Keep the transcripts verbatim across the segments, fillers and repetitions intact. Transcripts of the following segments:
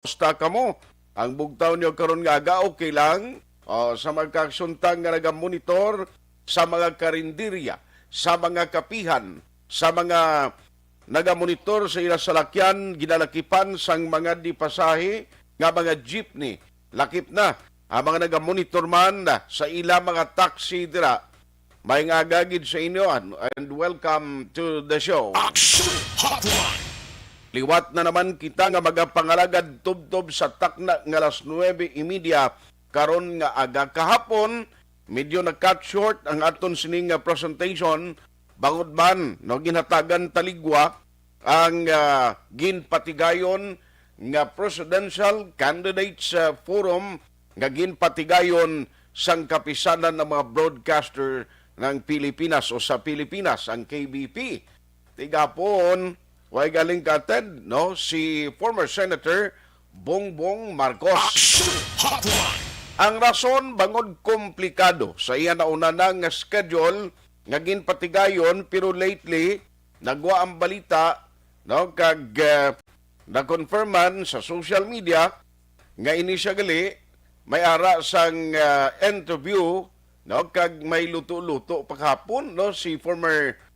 Kumusta kamo? Ang bugtaw niyo karon nga aga, okay lang? O, sa mga kaagsuntang nga nagamonitor sa mga karinderya, sa mga kapihan, sa mga nagamonitor sa ila salakyan, ginalakipan sang mga di pasahe nga mga jeepney. Lakip na ang mga nagamonitor man sa ila mga taxi dira. May nga aga gid sa inyo, and, and welcome to the show. Action Hotline. Liwat na naman kita nga magapangalagad tubtob sa takna nga alas nuebe y media karon nga aga. Kahapon, medyo nag-cut short ang aton sining nga presentation, bangod man, no, ginhatagan taligwa ang, ah, ginpatigayon nga Presidential Candidates, ah, Forum nga ginpatigayon sang Kapisanan ng mga Broadcaster ng Pilipinas o sa Pilipinas, ang K B P. Tigapon, way galing ka-attend, no? Si former Senator Bongbong Marcos. Action Hotline. Ang rason bangod komplikado sa iya nauna na nga schedule nga ginpatigayon, pero lately nagwa ang balita, no, kag, ah, na-confirm man sa social media nga ini siya gali may ara sang, ah, interview, no, kag may luto-luto pa kahapon, no, si former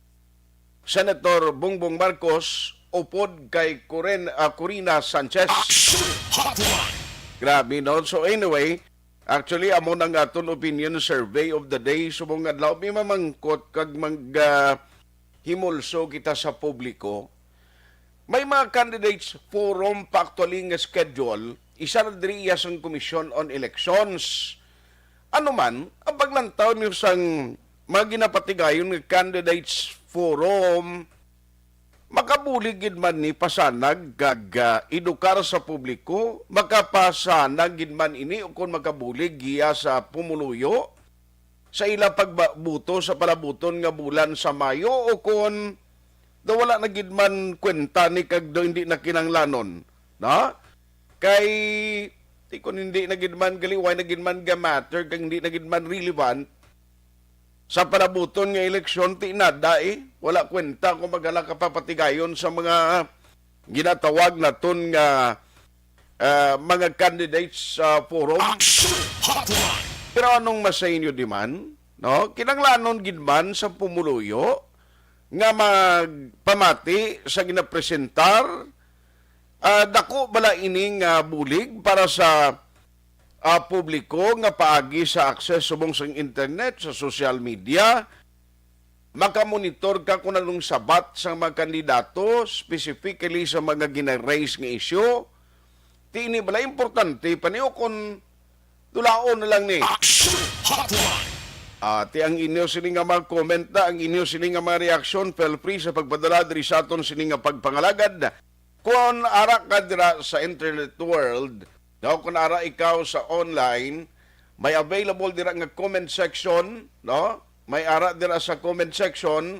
Senator Bongbong Marcos upod kay Coren-, ah, Corina Sanchez. Action Hotline. Grabe, no? So anyway, actually, amo na nga aton opinion survey of the day. Subong adlaw, may mamangkot kag mag, ah, himulso kita sa publiko. May mga candidates forum pa actually nga schedule, isa na diri iya sang Commission on Elections. Ano man, ang paglantaw niyo sang mga ginapatigayon nga candidates forum, makabulig gid man ni pasanag kag, ah, edukar sa publiko, makapasanag gid man ini o kon makabulig giya sa pumuluyo sa ila pagbuto sa palabuton nga bulan sa Mayo, o kon daw wala na gid man kwenta ni kag daw hindi na kinahanglanon, no? Kay, di kon hindi na gid man gali, why na gid man ga-matter kag hindi na gid man relevant sa palabuton nga eleksyon, ti nada, eh. Wala kwenta kung maghala ka papatigayon sa mga ginatawag naton nga, ah, mga candidates sa forum. Action Hotline. Pero anong masay inyo di man? No? Kinanglanon gid man sa pumuluyo nga magpamati sa ginapresentar, ah, dako bala ini nga bulig para sa, ah, publiko nga paagi sa access subong sa internet, sa social media? Makamonitor ka kung anong sabat sa mga kandidato, specifically sa mga gina-raise nga isyu? Ti ini bala importante pa ni o kon dulaon na lang ni? Action Hotline. Ah, ti ang inyo sini nga mga comment na, ang inyo sini nga mga reaksyon, feel free sa pagpadala diri sa aton sini nga pagpangalagad. Kung ara ka dira sa internet world, no, kung ara ikaw sa online, may available dira nga comment section, no? May ara dira sa comment section,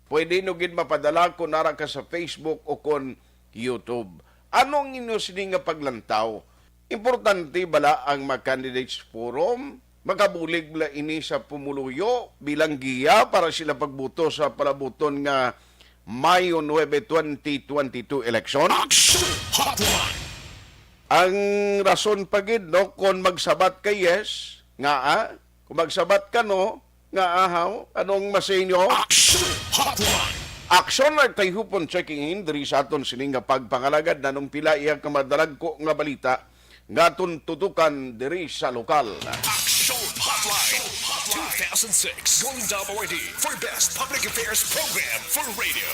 pwede nyo gid mapadala kung ara ka sa Facebook o kon YouTube. Ano ang inyo sini nga paglantaw? Importante bala ang mga candidates forum? Makabulig bala ini sa pumuluyo bilang giya para sila pagbuto sa palabuton nga Mayo nuebe, twenty twenty-two election? Action Hotline. Ang rason pa gid, no, kung magsabat ka yes, nga, ah, kung magsabat ka no, nga ahaw, anong masay nyo? Action Hotline. Action Hotline, checking in diri sa aton sining nga pagpangalagad. Nanong pila iya ka madalagko nga balita nga aton tutukan diri sa lokal. Action Hotline two thousand six Golden Dome Awardee for Best Public Affairs Program for Radio.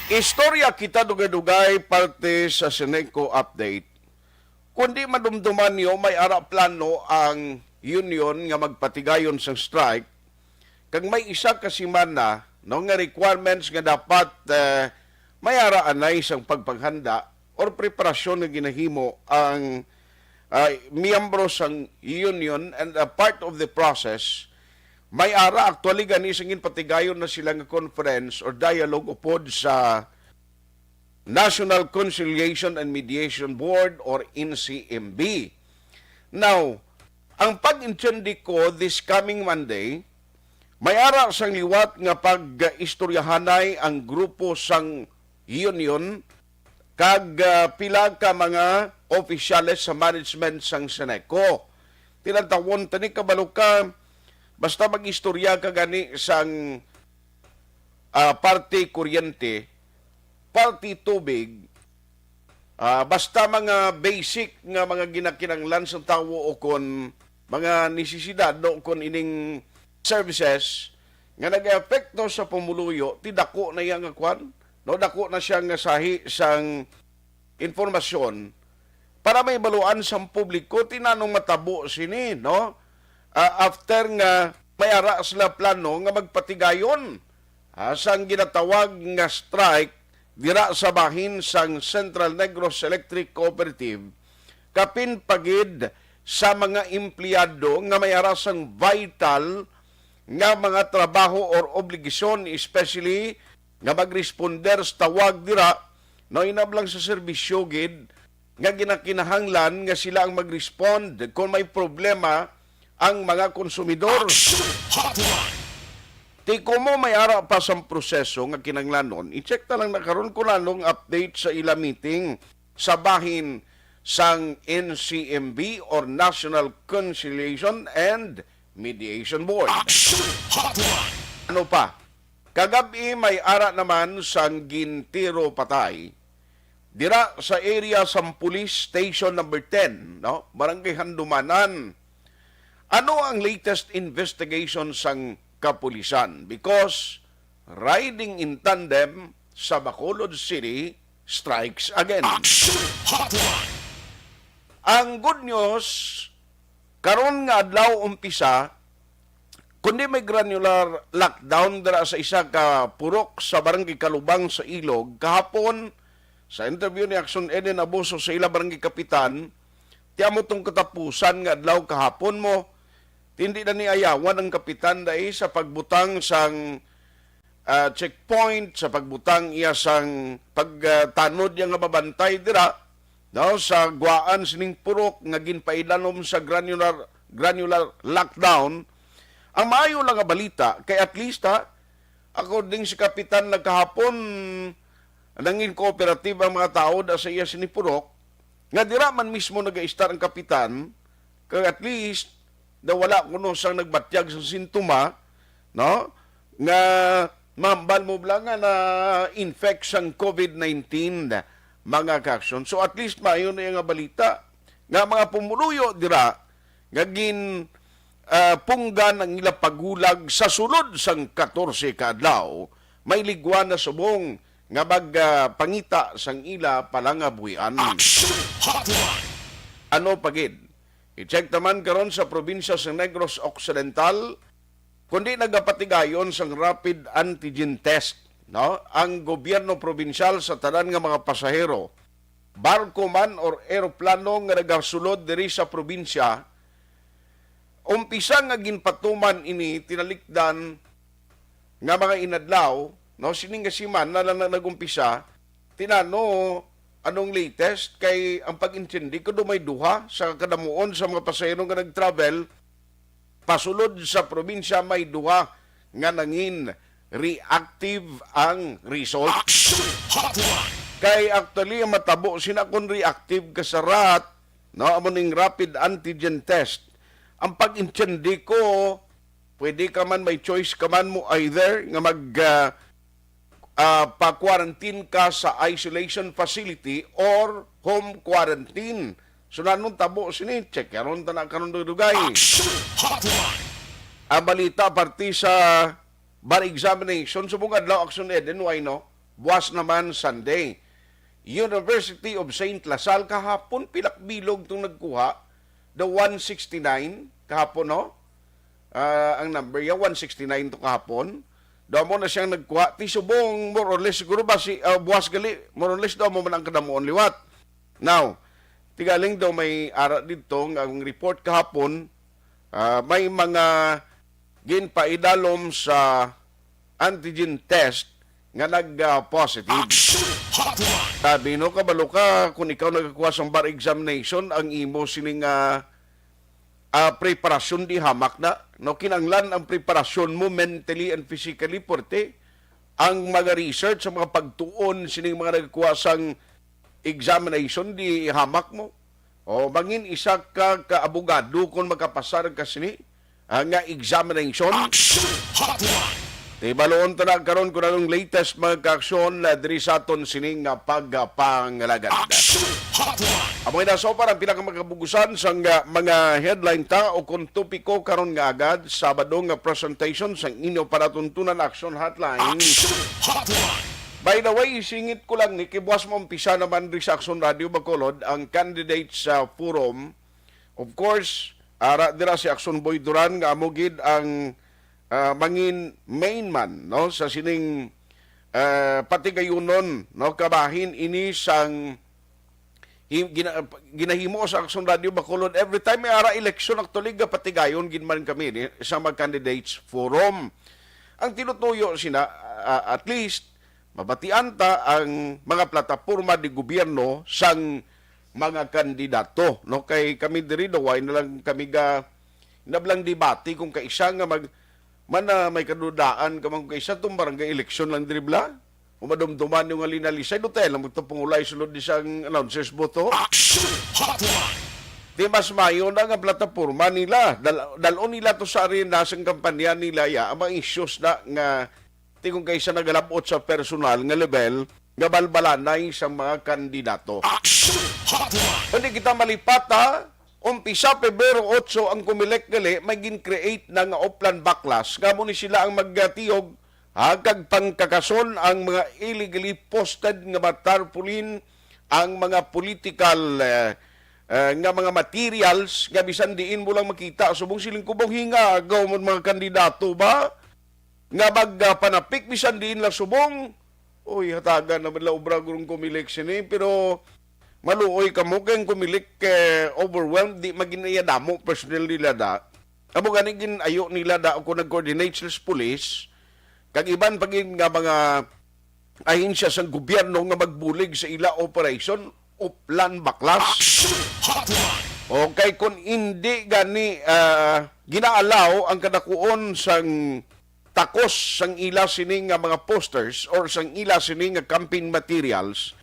Istorya kita dugay-dugay parte sa Seneco Update. Kung di madumduman niyo, may ara plano ang union nga magpatigayon sang strike, kag may isa ka semana, no, nga requirements nga dapat, eh, may ara anay sang pagpanghanda or preparasyon nga ginahimo ang, ah, miyembro sang union and a part of the process. May ara actually gani sang ginpatigayon na sila nga conference or dialogue upod sa National Conciliation and Mediation Board or N C M B. Now, ang pag-intindi ko, this coming Monday, may ara sang liwat nga pag-istoryahanay ang grupo sang union kag, ah, pila ka mga opisyales sa management sang Seneco. Tilantawon tani, kabalo ka, basta mag-istorya ka gani sang, ah, parte kuryente, parte tubig, ah, basta mga basic nga mga ginakinahanglan sa tawo o kon mga nesesidad, no, kon ining services nga nag-epekto sa pumuluyo, ti dako na iya nga kwan, no, dako na siya nga sahi sang impormasyon para may baluan sang publiko ti nanong matabo sini, no? Ah, after nga may ara sila plano nga magpatigayon, ah, sang ginatawag nga strike dira sa bahin sang Central Negros Electric Cooperative, kapin pa gid sa mga empleyado nga may ara sang vital nga mga trabaho or obligasyon, especially nga mag-responder sa tawag dira, no, inablang sa serbisyo gid nga ginakinahanglan nga sila ang mag-respond kon may problema ang mga konsumidor. Action Hotline. Ti kumo may ara pa sang proseso nga kinahanglanon, i-check ta lang na karon kung anong update sa ila meeting sa bahin sang N C M B or National Conciliation and Mediation Board. Action Hotline. Ano pa? Kagab-i may ara naman sang gintiro patay dira sa area sang Police Station Number ten, no? Barangay Handumanan. Ano ang latest investigation sang kapulisan? Because riding in tandem sa Bacolod City strikes again. Action Hotline. Ang good news, karon nga adlaw umpisa, kundi may granular lockdown dira sa isa ka purok sa Barangay Kalubang sa Ilog kahapon. Sa interview ni Action Eden Abuso sa ila barangay kapitan, ti amo tong katapusan nga adlaw kahapon mo, hindi na ni ayawan ang kapitan dai sa pagbutang sang, ah, checkpoint, sa pagbutang iya sang pagtanod iya nga mabantay dira, no, sa guwaan sining purok nga ginpaidalom sa granular, granular lockdown. Ang maayo lang nga balita kay at least, ha, according sa kapitan, nagkahapon nangin cooperative ang mga tawo da sa iya sini purok, nga dira man mismo nagaistar ang kapitan, kay at least na wala kuno sang nagbatyag sa sintoma, no, nga mahambal mo bala nga na-infect sang COVID nineteen, mga ka-action. So at least maayo na iya nga balita nga mga pumuluyo dira nga gin, ah, punggan ang ila pagulag sa sulod sang katorse ka adlaw, may ligwa na subong nga mag, ah, pangita sang ila palangabuhian. Action Hotline. Ano pa gid? I-check naman karon sa probinsya sa Negros Occidental, kundi nagapatigayon sang rapid antigen test, no, ang gobyerno probinsyal sa tanan nga mga pasahero, barko man or eroplano nga nagasulod diri sa probinsya. Umpisa nga ginpatuman ini tinalikdan nga mga inadlaw, no, sining nga semana na lang na nag-umpisa. Tinano, anong latest kay ang pag-intindi ko do may duha sa kadamuon sa mga pasahero nga nag-travel pasulod sa probinsya, may duha nga nangin reactive ang result. Action Hotline. Kay actually, ang matabo sina kung reactive ka sa rat, no, amo ning rapid antigen test. Ang pag-intindi ko, pwede ka man, may choice ka man mo either nga mag, ah, ah, pa-quarantine ka sa isolation facility or home quarantine. So, nanong tabo sini? Check karon ta na karon dugay. Action Hotline. Ang balita parte sa bar examination, subong adlaw, Action Eden, why no? Buwas naman, Sunday. University of Saint La Salle kahapon, pilak bilog tong nagkuha. The one sixty-nine kahapon, no? Ah, ang number ya, one sixty-nine to kahapon. Daw mo na siyang nagkuha. Ti subong, more or less, siguro ba si, ah, buwas gali, more or less daw mo man ang kadamuon liwat. Now, tigaling daw may ara dito nga ang report kahapon, ah, may mga ginpaidalom sa antigen test nga nag, ah, positive. Action Hotline. Sabi, no, kabalo ka, kung ikaw nagkuha sang bar examination, ang imo sining, ah, ah, preparasyon di hamak na. No, kinanglan ang preparasyon mo mentally and physically, puwerte. Ang mga research, ang mga pagtuon sining mga nagkuha sang examination, di hamak mo. O, mangin isa ka, ka abogado kung makapasar ka sini, ah, nga examination. Action Hotline! Tibalon ta na karon kung anong latest, mga kaaksyon, ah, diri sa aton sini nga pagpangalagad. Action Hotline! Amo na so para ang pinakamakabugusan sang, ah, mga headline ta o kung topiko karon nga agad, Sabado nga presentation sang inyo palatuntunan Action Hotline. Action Hotline! By the way, isingit ko lang ni, kay buwas maumpisa naman diri sa Action Radio Bacolod ang candidates sa forum. Of course, ara dira si Action Boy Duran nga amo gid ang, ah, mangin main man, no, sa sining, ah, patigayunon, no, kabahin ini sang hi-, gina-, ginahimo sa Action Radio Bacolod. Every time may ara eleksyon, actually, gapatigayon gid man kami ni sa mga candidates forum. Ang tinutuyo sina, ah, at least, mabatian ta ang mga plataporma di gobyerno sang mga kandidato, no? Kay kami diri daw, wala na lang kami ga, nablang debate kung kaisa nga mag-, man na may kadudaan ka man kung kaisa tong barangay election lang diri bala. Kung madumduman nyo nga linalisay, do tayo lang magtapungulay sulod di sang announcer's booth, oh. Action Hotline! Di mas mayo na nga plataporma nila. Dal-, dalon nila to sa arena sang kampanya nila, ya, ang mga issues na nga tingog kay sa nagalabot sa personal nga level nga balbalanay sa mga kandidato. Action Hotline! Hindi kita malipata, umpisa Pebrero otso ang Comelec gali, may gin-create na nga Oplan Baklas, nga mo ni sila ang magtiyog, ha, kag pangkakason ang mga illegally posted nga mga tarpaulin, ang mga political, eh, eh, nga mga materials nga bisan diin mo lang makita. Subong siling kubaw hinga, agaw mo mga kandidato ba? Nga mag, ah, panapik bisan diin lang subong. Uy, hatagan naman la obra gurong Comelec sini, pero maluoy kamo kay ang Comelec, eh, overwhelmed, di magin iya damo personnel nila da. Amo gani gin-ayo nila da ako nag-coordinate sila sa police, kag iban pa gid nga mga ahensya sang gobyerno nga magbulig sa ila operation, Oplan Baklas. Action Hotline! Okay, kung hindi gani, ah, ginaalaw ang kadakuon sang takos sang ila sini nga mga posters or sang ila sini nga campaign materials,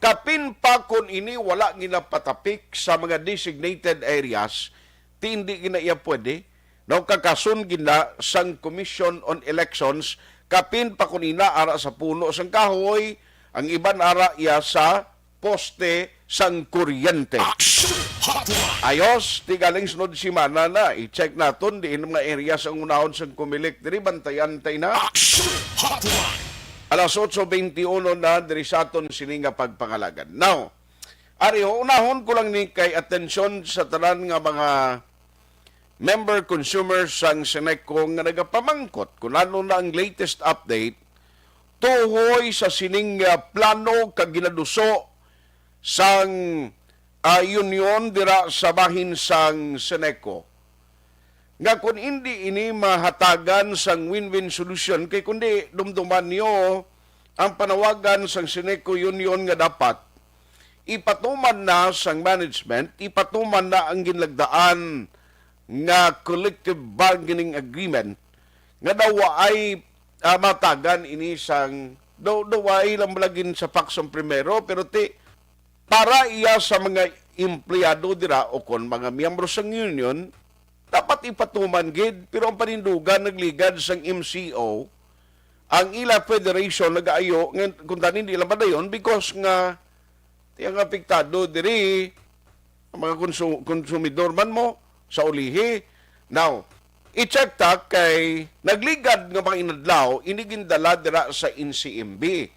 kapin pa kon ini wala ginapatapik sa mga designated areas, ti hindi gina iya pwede, no, kakason gina sang Commission on Elections, kapin pa kon ina ara sa puno sang kahoy, ang iban ara iya sa poste sang kuryente. Action Hotline! Ayos, ti galing sunod semana na, i-check naton diin mga area sang unahon sang Comelec diri, bantay-antay na. Action Hotline! Alas otso beintiuno na diri sa aton sini nga pagpangalagan. Now, ari ho, unahon ko lang ni kay atensyon sa tanan nga mga member consumers sang Ceneco nga nagapamangkot kung ano na ang latest update tuhoy sa sining, ah, plano kag ginaduso sang, ah, union dira sa bahin sang Ceneco, nga kun indi ini mahatagan sang win-win solution, kay kundi dumduman niyo ang panawagan sang Ceneco Union nga dapat ipatuman na sang management, ipatuman na ang ginlagdaan nga collective bargaining agreement nga daw waay, ah, matagan ini sang, daw, daw waay lang lagin sa Paksong Primero, pero ti, para iya sa mga empleyado dira o kon mga miyembro sang union, dapat ipatuman gid. Pero ang panindugan nagligad sang M C O, ang ila federation nagaayo nga kung tanin di lang padayon because nga ti ang apektado diri, ang mga konsu-, konsumidor man mo sa ulihi. Now, i-check ta kay nagligad nga mga inadlaw, ini gindala dira sa N C M B,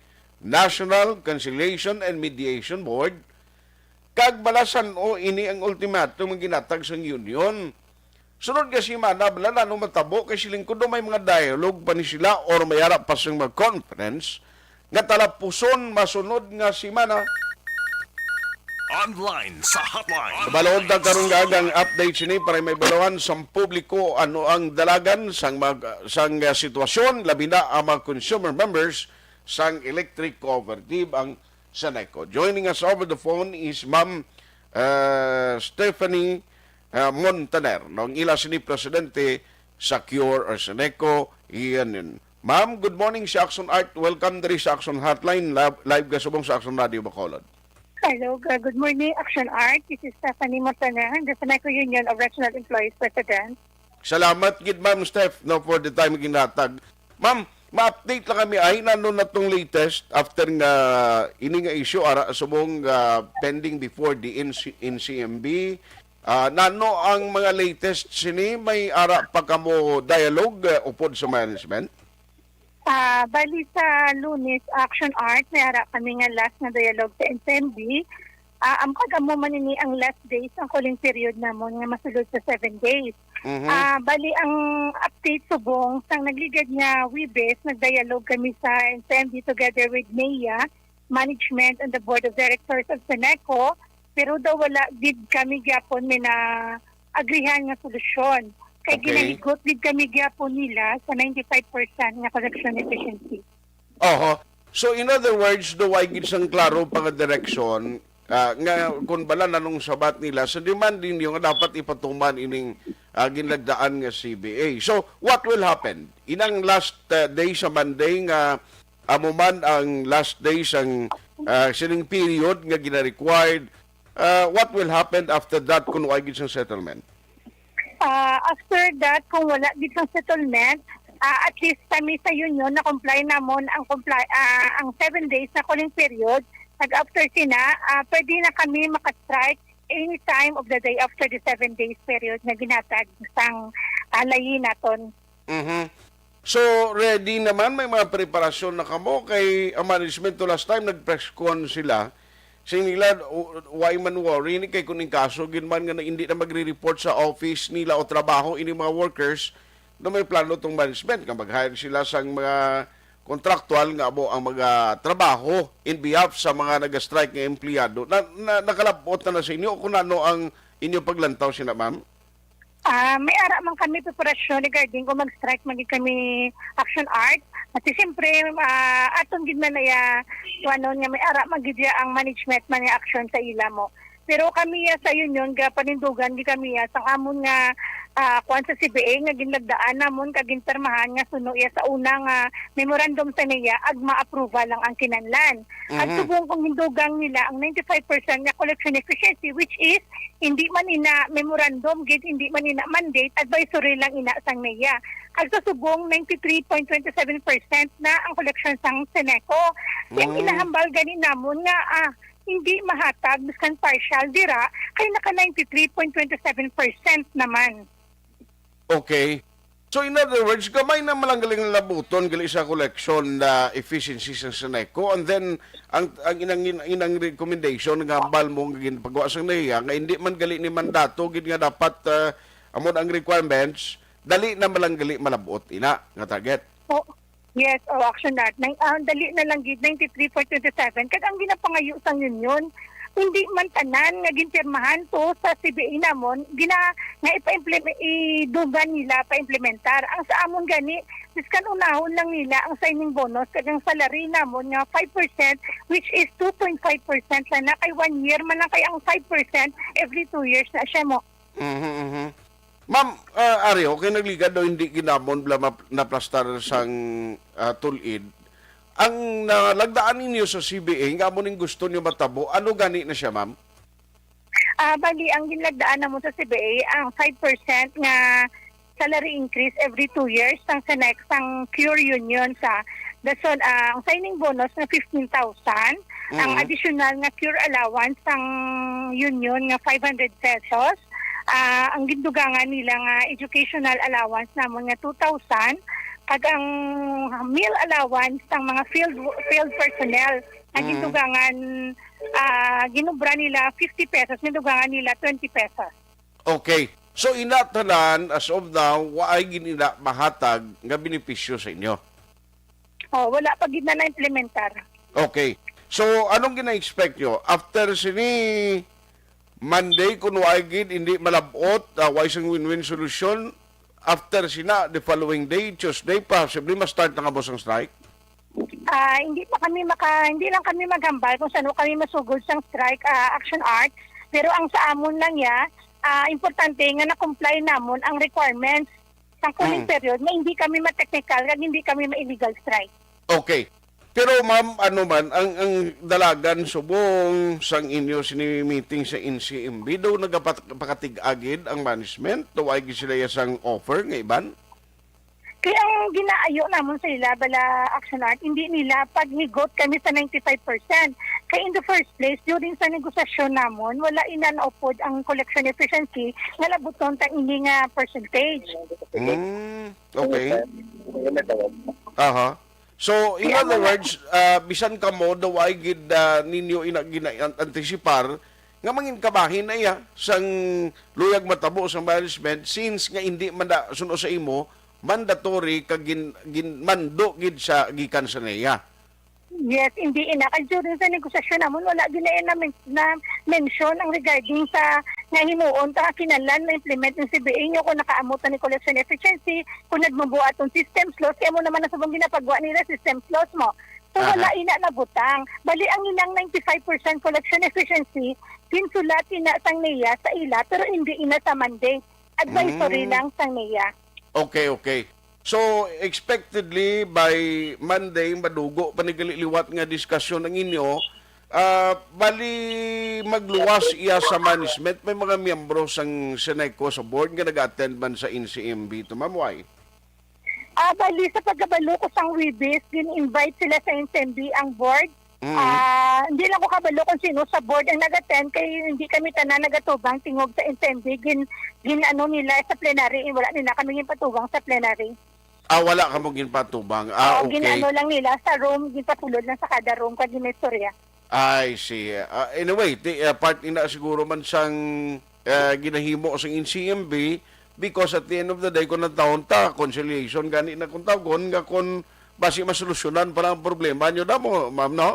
National Conciliation and Mediation Board, kag balasan o ini ang ultimatum nga ginatag sang union. Sunod nga semana, bala na, no, matabo kay siling ko do may mga dialogue pa ni sila or may ara pa sing mga conference nga talapuson masunod nga semana. Online sa hotline. Balod na karon nga ang update sini para may balawan sang publiko ano ang dalagan sang mag-, sang, ah, sitwasyon, labi na ang mga consumer members sang electric cooperative ang Ceneco. Joining us over the phone is Ma'am, ah, Stephanie, ah, Montaner, no, ang ila sini presidente sa Cure or Ceneco Union. Ma'am, good morning sa Action Art. Welcome diri sa Action Hotline. Live, live ka subong sa Action Radio Bacolod. Hello, uh, good morning, Action Art. This is Stephanie Montaner, the Seneco Union of Regional Employees President. Salamat gid, Ma'am Steph, no, for the time ginatag. Ma'am, ma-update lang kami ay nano na tong latest after nga ini nga issue ara subong, ah, pending before the N C, N C M B. Ah, nano ang mga latest sini? May ara pa kamo dialogue, eh, upod sa management? Ah, bali sa Lunes, Action Art, may ara kami nga last nga dialogue sa N C M B. Ah, ang pag-amo man ini ang last days ang cooling period namon nga masulod sa seven days. Mhm. Ah, bali ang update subong sang nagligad nga Webes, nagdialogue kami sa N C M B together with Nea, management and the board of directors of Seneco, pero daw wala gid kami gyapon may na agrihan nga solusyon. Kay Okay. Ginahigot gid kami gyapon nila sa ninety-five percent nga collection efficiency. Oho. So, in other words, daw ay gid sang klaro pa nga direksyon, ah, nga kung bala nanong sabat nila sa demand ninyo nga dapat ipatuman ining, ah, ginlagdaan nga C B A. So, what will happen? Inang last, ah, day sa Monday nga amo man ang last day sang, ah, sining period nga gina-required, ah, what will happen after that kung wa gid sang settlement? Ah, after that, kung wala gid sang settlement, ah, at least kami sa union na-comply namon ang comply, ah, ang seven days na cooling period. Nag-after sina, ah, pwede na kami maka-strike any time of the day after the seven days period na ginhatag sang, ah, layi naton. Mhm. So, ready naman, may mga preparasyon na kamo kay ang management to last time nag-press con sila. Sing nila, w-, why man worry ni kay kung in kaso gid man nga na, hindi na magre-report sa office nila o trabaho ini mga workers, na may plano tong management nga mag-hire sila sang mga contractual nga amo ang mga trabaho in behalf sa mga nag-strike nga empleyado. Na, na, nakalabot na na sa inyo kung ano ang inyo paglantaw sina, ma'am? Ah, may ara man kami preparasyon regarding kung mag-strike man gid kami, Action Art. Kasi siyempre, ah, aton gid man na iya, kuwanon nga may ara man gid iya ang management man nga action sa ila mo. Pero kami ya sa union, ga panindugan gid kami ya sa amon nga, ah, kuwan sa C B A nga ginlagdaan namon kag ginpermahan nga suno iya sa una nga memorandum sa niya, ag ma-approval lang ang kinahanglan. Ang Mhm. Subong kung hindugang nila ang ninety-five percent nga collection efficiency, which is hindi man ina memorandum gid, hindi man ina mandate, advisory lang ina sang meya. Kag sa subong, ninety-three point twenty-seven percent na ang collection sang Seneco. Kaya Mm. Ginahambal gani namon nga, ah, hindi mahatag biskan partial dira kay naka ninety-three point twenty-seven percent naman. Okay. So, in other words, gamay na man lang galing labuton gali sa collection na efficiency sa Seneco. And then, ang, ang inang, inang recommendation nga hambal mo nga ginpagawa sa niya, nga hindi man gali ni mandato, gid nga dapat, ah, amo na ang requirements, dali na man lang gali malabot ina nga target. O, yes, o, Action Art. Nang, ah, dali na lang gid, ninety-three point twenty-seven. Kag ang ginapangayo sang union, hindi man tanan nga ginpirmahan to sa C B A namon, gina-, nga ipa-implement, idugan nila pa-implementar. Ang sa amon gani, biskan unahon lang nila ang signing bonus kag ang salary namon nga five percent, which is two point five percent lang na, kay one year man lang, kay ang five percent every two years na siya mo. Mhm, mhm. Ma'am, ah, Ari, okay, nagligad daw hindi ginamon bala map-, naplastar sang, ah, tulid. Ang nalagdaan ninyo sa C B A, nga amo ning gusto niyo matabo, ano gani na siya, ma'am? Ah, bali, ang ginlagdaan namo sa C B A, ang five percent nga salary increase every two years sang sa next, sang Cure Union sa dason, ah, ang signing bonus nga fifteen thousand, ang Mm. Additional nga Cure allowance sang Union nga five hundred pesos, ah, ang gindugangan nila nga educational allowance namon nga two thousand, kag ang meal allowance sang mga field wo-, field personnel nga Mm. gindugangan, ah, ginubra nila fifty pesos, gindugangan nila twenty pesos. Okay. So, ina tanan, as of now, wa ay gid ina mahatag nga benepisyo sa inyo? Oh, wala pa gid na na-implementar. Okay. So, anong gina-expect nyo? After sini Monday, kung wa ay gid, hindi malabot, ah, wa ay sing win-win solution, after sina, the following day, Tuesday, possibly, ma-start na nga, boss, ang strike? Ah, hindi pa kami maka-, hindi lang kami maghambal kung saan kami masugod sang strike, ah, Action Art. Pero ang sa amon lang ya, ah, importante nga na-comply namon ang requirements sa cooling Mm. period na hindi kami ma-technical kag hindi kami ma-illegal strike. Okay. Pero ma'am, ano man, ang, ang dalagan subong sang inyo sini meeting sa N C M B, daw nagapakatig-agid ang management, daw ay sila sang offer nga iban? Kaya ang ginaayo namon sa ila, bala Action Art, hindi nila paghigot kami sa ninety-five percent. Kaya in the first place, during sa negosasyon namon, wala inanopod ang collection efficiency nga labuton ta ini nga percentage. Mm, okay. Aha. So, in Kaya other wala- words, ah, bisan kamo daw ay gid ah, ninyo ina gina-, an- antisipar nga mangin kabahin na iya sang luyag matabo sa management since nga hindi man da suno sa imo mandatory kag gin, gin mando gid sa gikan sa NEA. Yes, hindi ina. Kay during sa negosasyon namon, wala gid na, na, na mention ang regarding sa nga himuon ta kinahanglan ma-implement ng C B A nyo kung nakaamot na ni collection efficiency, kung nagmabuhat ang systems loss, kaya mo naman ang subong ginapagwa nila systems loss mo. So, wala Aha. ina nabutang. Bali, ang ilang ninety-five percent collection efficiency, ginsulat ina sang NEA sa ila, pero hindi ina sa mandate. Advisory Mm. lang sang NEA. Okay, okay. So, expectedly, by Monday, madugo pa ni gali liwat nga diskusyon ang inyo. Ah, bali, magluwas iya sa management. May mga miyembro sang Seneco sa board nga nag-attend man sa N C M B to, Ma'am Wai? Ah, bali sa pagkabalo ko sang Webes, gin-invite sila sa N C M B ang board. Mm. Ah, hindi lang ko kabalo kung sino sa board ang nag-attend, kay hindi kami tanan nagatubang tingog sa N C M B. Gin, gin ano nila sa plenary, eh, wala nila kami ginpatubang sa plenary. Ah, wala ka mo ginpatubang. Ah, Oo, okay. Gin-ano lang nila sa room, ginpapulod lang sa kada room kag ginistorya. I see. Ah, anyway, ti, ah, part ina siguro man sang ah, ginahimo sang N C M B because at the end of the day, kung natahon ta, conciliation gani na kung tawgon nga kung basi masolusyonan pa lang ang problema nyo damo, ma'am, no?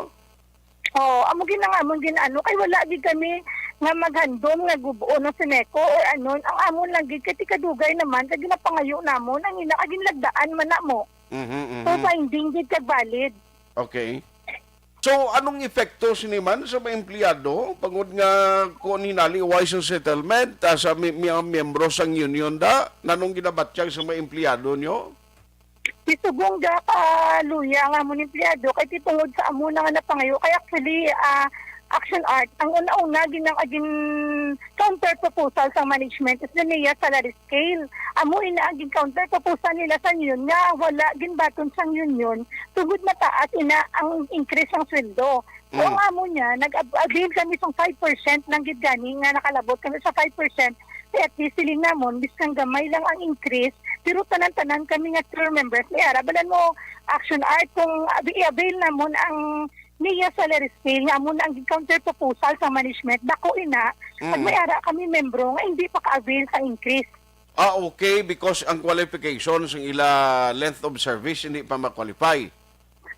Oo, amo gid ang amon gin-ano kay wala gid kami nga maghandom nga gub-on ng Seneco or anon. Ang amon lang gid kay tikadugay naman kay ginapangayo namon ang ina kay ginlagdaan man namo. Mhm, mhm. So binding gid kag valid. Okay. So, anong epekto sini man sa mga empleyado? Bangod nga kung hinali wise ang settlement ah, sa mi- mga miyembro sang union da, nanong ginabatyag sa mga empleyado nyo? Di subong da ka luya nga amon empleyado kay ti tungod sa amo na nga napangayo kay actually ah, Action Art ang una-una ginang agin counter proposal sa management is the NEA salary scale. Amo ina ang gin counter proposal nila sa union nga wala ginbaton sang union tungod mataas ina ang increase sang sweldo. So, Mm. ang amo niya, nag-avail kami sang five percent lang gid gani nga nakalabot kami sa five percent. Kaya at least siling namon, biskan gamay lang ang increase, pero tanan-tanan kami nga tour members, may ara balan mo Action Art kung abi- i-avail namon ang NEA salary scale nga amo na ang counter proposal sa management, dako ina, pag Mm. may ara kami membro nga hindi pa ka-avail sa increase. Ah, okay, because ang qualification sang ila length of service hindi pa ma-qualify.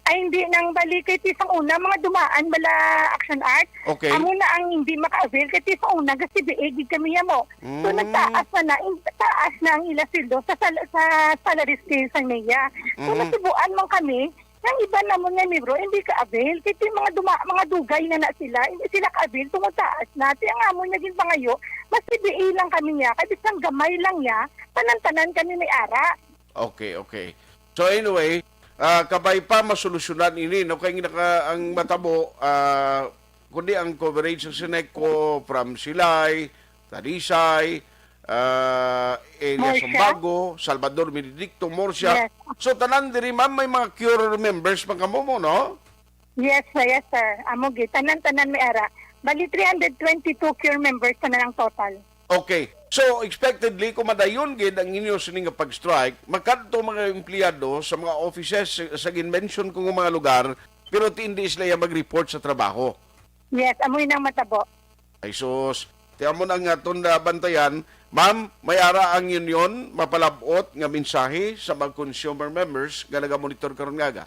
Ay, hindi nang bali kay ti sang una, mga dumaan bala Action Art. Okay. Amo na ang hindi maka-avail kay ti sang una, kasi B A gid kami yamo. So, Mm. nagtaas na na, in- taas na ang ila sweldo sa, sal- sa salary scale sang NEA. So, Mhm. nasubuan man kami, ang iban namon nga membro, hindi ka-avail. Kay ti mga duma, mga dugay na na sila, hindi sila ka-avail, tungod taas na. Ti ang amon nga ginpangayo, mas B A lang kami niya, kay bisan gamay lang niya, tanan-tanan kami may ara. Okay, okay. So anyway, ah, kabay pa masolusyonan ini, no? Kay naka, ang matabo, ah, kundi ang coverage sa Seneco from Silay, Talisay, ah, area Murcia. Sumbago, Salvador Benedicto, Murcia. Yes. So tanan diri, ma'am, may mga cure members pa kamo mo, no? Yes, sir. Yes, sir. Amo gid. Tanan-tanan may ara. Bali, three hundred twenty-two cure members na lang total. Okay. So, expectedly, kung madayon gid ang inyo sini nga pag-strike, makadto mga empleyado sa mga offices sa, sa gin-mention ko nga mga lugar, pero ti hindi sila iya mag-report sa trabaho. Yes, amoy nang matabo. Ay sus, ti amo na nga aton nabantayan. Ma'am, may ara ang union mapalabot nga mensahe sa mga consumer members nga nagamonitor karon nga aga?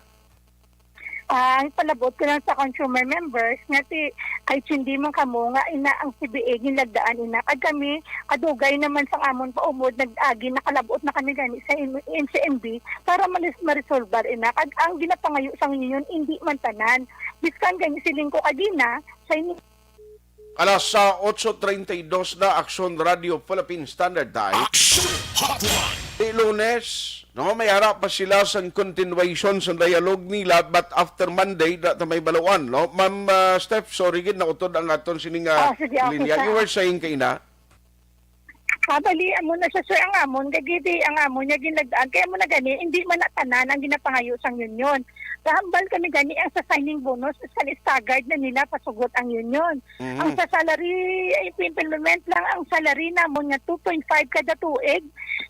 Ang palabot ko lang sa consumer members nga ti, kay hindi man kamo nga ina ang C B A ginlagdaan ina, kag kami kadugay naman sang amon paumod nag-agi, nakalabot na kami gani sa M- N C M B para malis maresolbar ina, kag ang ginapangayo sang union hindi man tanan. Biskan gani siling ko kagina sa ini Alas sa otso treinta y dos na, Aksyon Radio Philippine Standard Time. Action Hotline. Di Lunes, No, may ara pa sila sang continuation sang dialogue nila, but after Monday, da ta may baluan, no? Ma'am, ah, Steph, sorry gid, nautod ang aton sining, ah, Ah, sige, okay, linya. Sir. You were saying kaina? Ah, bali, amo na siya, sir, ang amon. Kay gidi, ang amon niya ginagdaan. Kaya mo na gani, hindi man na tanan ang ginapangayo sang union. Kahambal kami gani ang sa signing bonus, sa staggered na nila pasugot ang union. Mhm. Ang sa salary, ay, implement lang ang salary namon nga two point five kada tuig.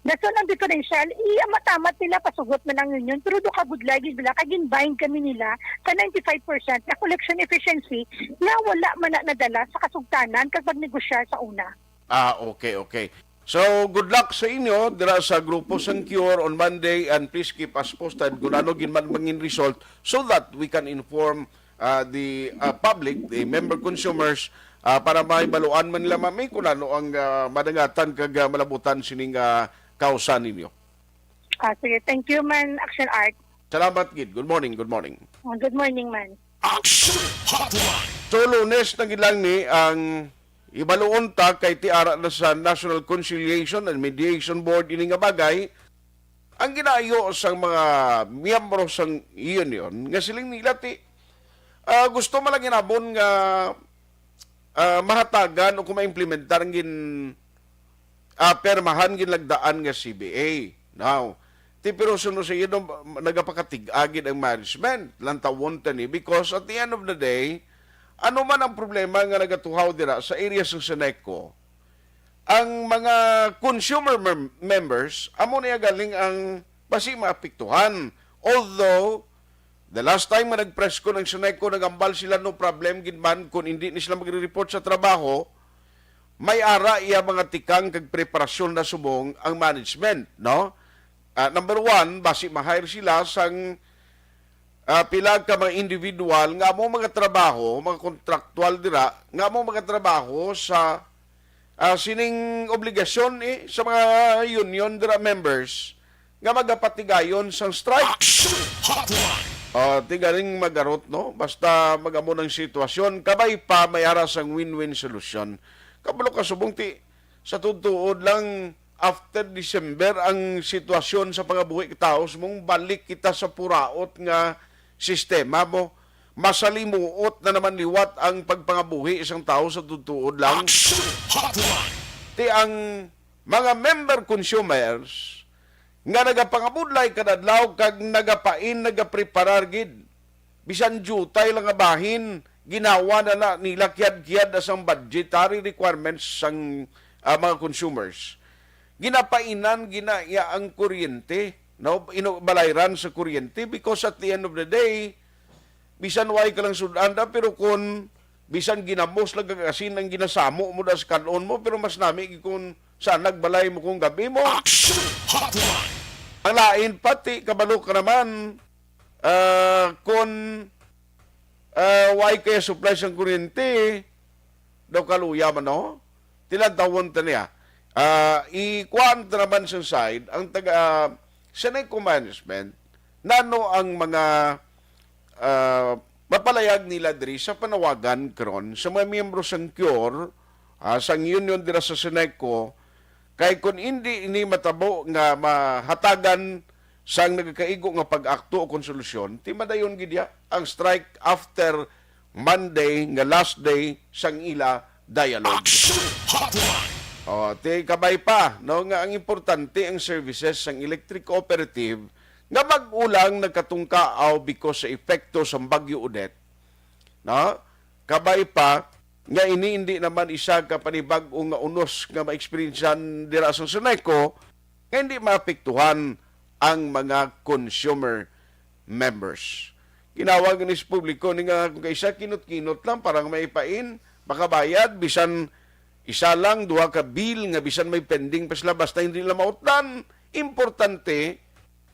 Dason ang differential, i-amat-amat nila pasugot man ang union. Pero do kabudlay gid sila, kay ginbind kami nila sa ninety-five percent na collection efficiency na wala man na nadala sa kasugtanan kag pagnegosyar sa una. Ah, okay, okay. So, good luck sa inyo dira sa grupo sang Cure on Monday, and please keep us posted kung ano gid man mangin result so that we can inform, ah, the, ah, public, the member consumers, ah, para mahibaluan man nila, mami, kung ano ang, ah, madangatan kag, ah, malabutan sining, ah, kausan ninyo. Ah, sige. Thank you, man, Action Art. Salamat gid. Good morning, good morning. Ah, good morning, man. Action Hotline. So, Lunes na gid lang ni ang ibaluon ta kay ti ara na sa National Conciliation and Mediation Board ini nga bagay. Ang ginaayo sang mga miyembro sang union nga siling nila ti, ah, gusto man lang ginabon nga, ah, mahatagan o kung maimplementar ang gin, ah, permahan, ginlagdaan nga C B A. Now, ti pero suno sa iyo, nagapakatig-a gid ang management, lantawon ta ni, because at the end of the day, ano man ang problema nga nagatuhaw dira sa area sa Seneco, ang mga consumer mem-, members, amo niya galing ang basi maapektuhan. Although, the last time nga nag-press con ang Seneco, nagambal sila, no problem gid man kung hindi ni sila magre-report sa trabaho, may ara iya mga tikang kag preparasyon na subong ang management, no? Ah, number one, basi ma-hire sila sang, ah, pila ka mga individual nga amo mga trabaho, mga kontraktual dira, nga amo mga trabaho sa, ah, sining obligasyon, eh, sa mga union dira members nga magapatigayon sang strike. Action Hotline. Ah, ti galing magarot, no? Basta magamo ng sitwasyon, kabay pa may ara sang win-win solusyon. Kabalo ka subong ti, sa tuod-tuod lang, after December, ang sitwasyon sa pangabuhi taos mong balik kita sa puraot nga sistema mo. Masalimuot na naman liwat ang pagpangabuhi isang tao sa tuod-tuod lang. Action Hotline. Ti ang mga member consumers nga nagapangabudlay kada adlaw kag nagapain, nagapreparar gid. Bisan diutay lang nga bahin, ginawa na, na nila kiyad-kiyad na sang budgetary requirements sang, ah, mga consumers. Ginapainan gina iya ang kuryente, no? Ino-, balayran sa kuryente, because at the end of the day, bisan way ka lang sud-an da, pero kun bisan ginamos lang kag asin ang ginasamo mo da sa kan-on mo, pero mas nami gid kun sa nagbalay mo kung gabi mo. Action Hotline. Ang lain pati, kabalo ka naman, ah, kun, ah, way kaya supply sang kuryente, daw kaluya man, no? Tilantawon ta niya. Ah, ikuan ta naman sa side, ang taga, ah, Seneco Management, nano ang mga, ah, mapalayag nila diri sa panawagan karon sa mga miyembro sang Cure, ah, sang union dira sa Seneco, kay kun indi ini matabo nga mahatagan sang nagakaigo nga pag-akto o konsolusyon, ti madayon gid ya ang strike after Monday nga last day sang ila dialogue. Action Hotline. Oh, ti kabay pa, no, nga ang importante ang services sang electric cooperative nga bag-o lang nagkatungkaaw because sa epekto sang Bagyo Odette, no? Kabay pa nga ini hindi naman isa ka panibag-o nga unos nga maeksperiensyahan dira sa Seneco nga hindi maapektuhan ang mga consumer members. Ginawag ni sa publiko ni nga kung kaisa kinot-kinot lang, parang may pain, makabayad, bisan isa lang, duha ka bill nga bisan may pending pa sila, basta hindi lang mautdan. Importante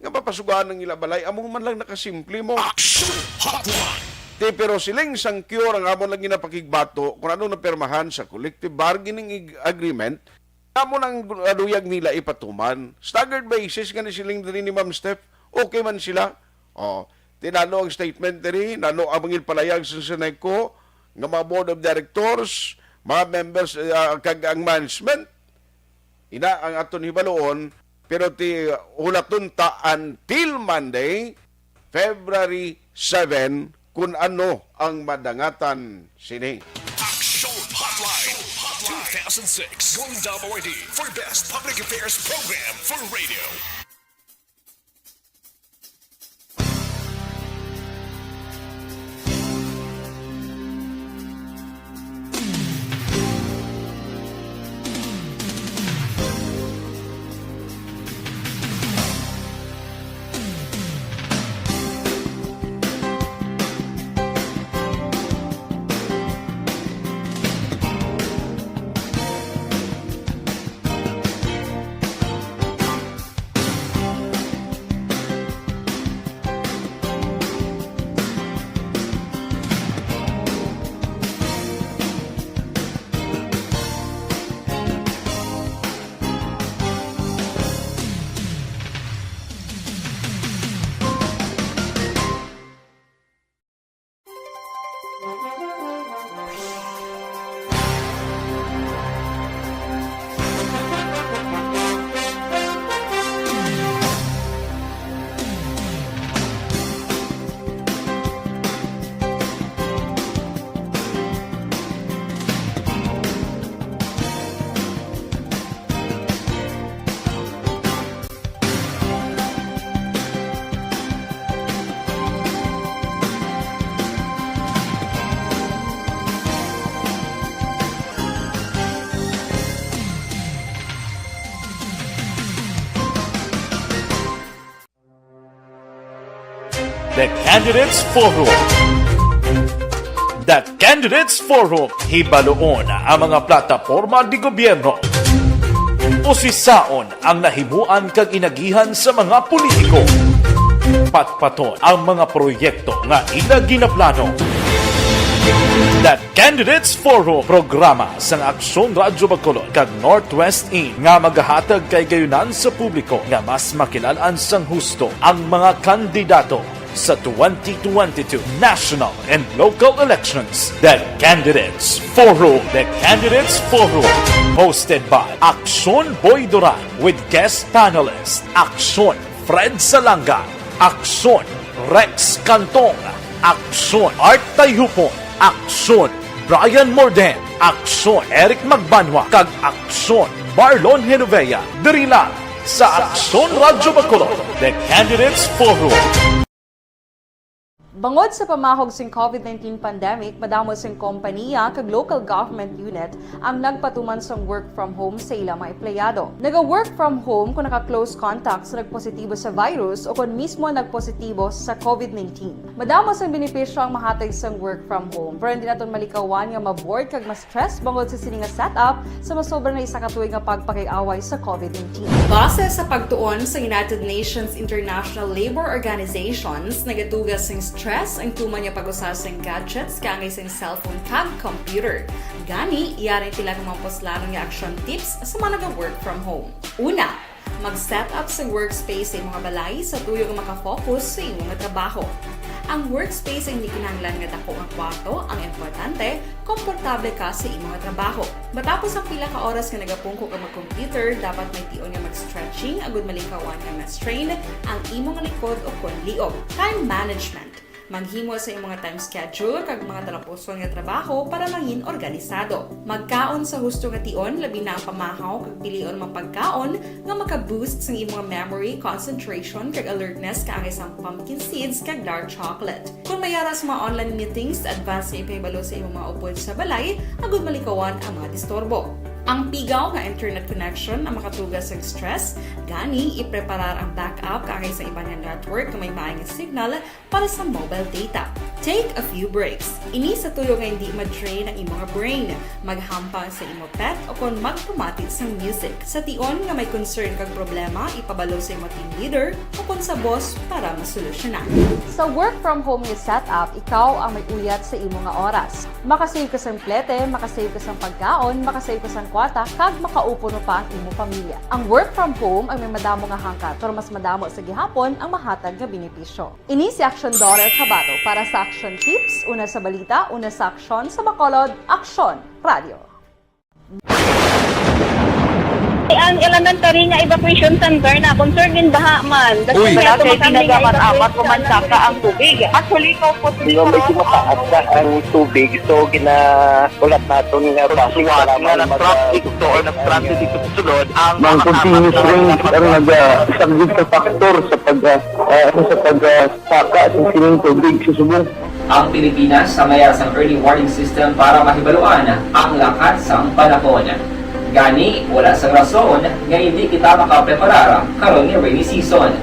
nga mapasugaan ang ila balay, amo man lang nakasimple mo. Action Hotline. Ti, pero siling sang Cure ang amon lang ginapakigbato kung ano napermahan sa collective bargaining ig-, agreement, amo nang aduyag nila ipatuman. Staggered basis nga ni siling diri ni Ma'am Steph, okay man sila. Oh, ti nano ang statement diri, nano ang mga palayag sa Seneco, nga mga board of directors, mga members, ah, kag ang management. Ina ang aton hibaluon, Pero ti, hulaton ta until Monday, February seven, kun ano ang madangatan sini. Action Hotline, Hotline two thousand six Golden Dome Awardee for Best Public Affairs Program for Radio. The Candidates Forum. The Candidates Forum. Hibaluon ang mga plataporma di gobyerno. Usisaon ang nahimuan kag inagihan sa mga politiko. Patpaton ang mga proyekto nga ila ginaplano. The Candidates Forum, programa sang Aksyon Radyo Bacolod kag Northwest In nga magahatag kay gayunan sa publiko nga mas makilal-an sang husto ang mga kandidato sa twenty twenty-two national and local elections. The Candidates Forum. The Candidates Forum, hosted by Aksyon Boy Duran with guest panelist Aksyon Fred Salanga, Aksyon Rex Cantong, Aksyon Art Tayhupon, Aksyon Brian Morden, Aksyon Eric Magbanwa, kag Aksyon Marlon Genovea, diri lang sa Aksyon Radyo Bacolod, The Candidates Forum. Bangod sa pamahog sing COVID nineteen pandemic, madamo sing kompaniya kag local government unit ang nagpatuman sang work from home sa ila mga empleyado. Naga-work from home kon naka-close contact sa nagpositibo sa virus o kon mismo nagpositibo sa COVID nineteen. Madamo sang benepisyo ang mahatag sang work from home, pero hindi naton malikawan nga ma-bored kag ma-stress bangod sa sini nga setup sa masobra na isa ka tuig nga pagpakig-away sa COVID nineteen. Base sa pagtuon sa United Nations International Labour Organizations, nagatuga sing stress ang tuman nga pag-usa sing gadgets kaangay sing cellphone kag computer. Gani, yari sila nga mga puslanon nga action tips sa mga naga-work from home. Una, mag-set up sa workspace sa imo nga balay sa tuyo nga maka-focus sa imo nga trabaho. Ang workspace ay hindi kinahanglan nga dako nga kwarto, ang importante, komportable ka sa imo nga trabaho. Matapos ang pila ka oras nga nagapungko ka mag-computer, dapat may tion nga mag-stretching agud malikawan nga ma-strain ang imo nga likod o kon liog. Time management. Maghimo sa imo nga time schedule kag mga talapuson nga trabaho para mangin organisado. Magkaon sa husto nga tion, labi na ang pamahaw kag pilion mga pagkaon nga maka-boost sang imo nga memory, concentration, kag alertness kaangay sang pumpkin seeds kag dark chocolate. Kon may ara sa mga online meetings, advance nga ipahibalo sa imo mga upod sa balay agud malikawan ang mga disturbo. Ang pigaw nga internet connection ang makatuga sa stress, gani ipreparar ang backup kaangay sa iban nga network nga may maayo nga signal para sa mobile data. Take a few breaks. Ini sa tuyo nga hindi ma-drain ang imo nga brain. Maghampang sa imo pet o kon magpamati sang music. Sa tion nga may concern kag problema, ipabalo sa imo team leader o kon sa boss para masolusyonan. Sa work from home nga setup, ikaw ang may uyat sa imo nga oras. Makasave ka sang plete, makasave ka sang pagkaon, makasave ka sang kwarta, kag makaupo pa ang imo pamilya. Ang work from home ang may madamo nga hangkat, pero mas madamo sa gihapon ang mahatag nga benepisyo. Ini si Action Daughter Kabato para sa Action Tips, una sa balita, una sa aksyon, sa Bacolod, Aksyon Radio. Ang elementary nga evacuation center na concern din baha man. That's Uy. why Wala ato kay makami nga pinagaman evacuate amat sa man saka ang tubig. Actually, ikaw po, Di ba, medyo mataas na ang tubig, so ginahulat naton nga basi Pagsuwat nga kailangan nag-traffic mag- to or nag-transit dito sa sulod, ang Ang mga continuous kasama rain na ang naga-, isang big factor sa pag, ah, ah, ano, sa pag, ah, saka sa sining tubig sa subong. Ang Pilipinas sa mayara sang early warning system para mahibaluan ang lakat sang panahon. Gani, wala sang rason nga hindi kita makapreparar karon nga rainy season.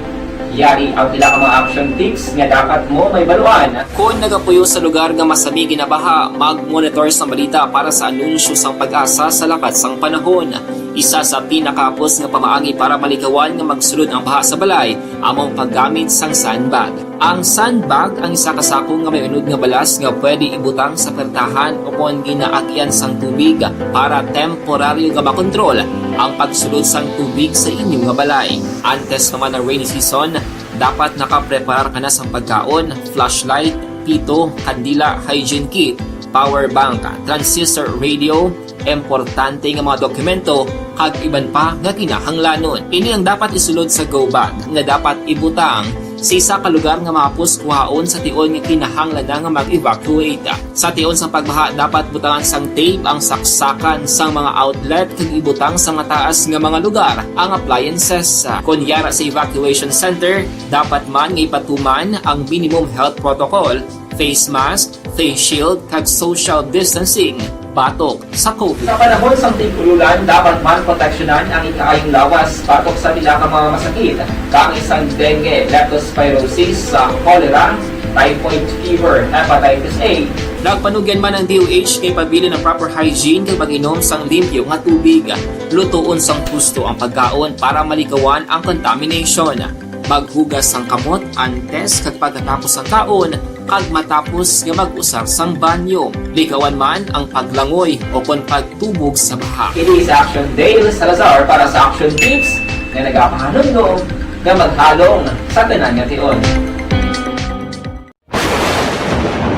Yari ang pila ka mga action tips nga dapat mo mahibaluan. Kon nagapuyo sa lugar nga masami ginabaha, mag-monitor sang balita para sa anunsyo sang PAGASA sa lakat sang panahon. Isa sa pinakahapos nga pamaagi para malikawan nga magsulod ang baha sa balay amo ang paggamit sang sandbag. Ang sandbag ang isa ka sako nga may unod nga balas nga pwede ibutang sa pertahan o kon ginaagyan sang tubig para temporaryo nga makontrol ang pagsulod sang tubig sa inyo nga balay. Antes naman ang rainy season, dapat nakapreparar ka na sang pagkaon, flashlight, pito, kandila, hygiene kit, power bank, transistor radio, importante nga mga dokumento, kag iban pa nga kinahanglanon. Ini ang dapat isulod sa go bag nga dapat ibutang sa isa ka lugar nga mahapos kuhaon sa tion nga kinahanglan na nga mag-evacuate. Sa tion sang pagbaha, dapat butangan sang tape ang saksakan sang mga outlet kag ibutang sa mataas nga mga lugar ang appliances. Kon yara sa evacuation center, dapat man nga ipatuman ang minimum health protocol, face mask, face shield, kag social distancing batok sa COVID. Sa panahon sang tig-ululan, dapat man proteksyonan ang ikaayong lawas batok sa pila ka mga masakit, kaangay sang dengue, leptospirosis, sa cholera, typhoid fever, hepatitis A. Nagpanugyan man ang D O H nga ipabilin ang proper hygiene kag pag-inom sang limpyo nga tubig, lutoon sang husto ang pagkaon para malikawan ang contamination. Maghugas sang kamot antes kag pagkatapos sang kaon, kag matapos nga mag-usar sang banyo. Likawan man ang paglangoy o kon pagtubog sa baha. Ini si Action Dale Salazar para sa Action Tips nga nagapahanumdom nga maghalong sa tanan nga tion.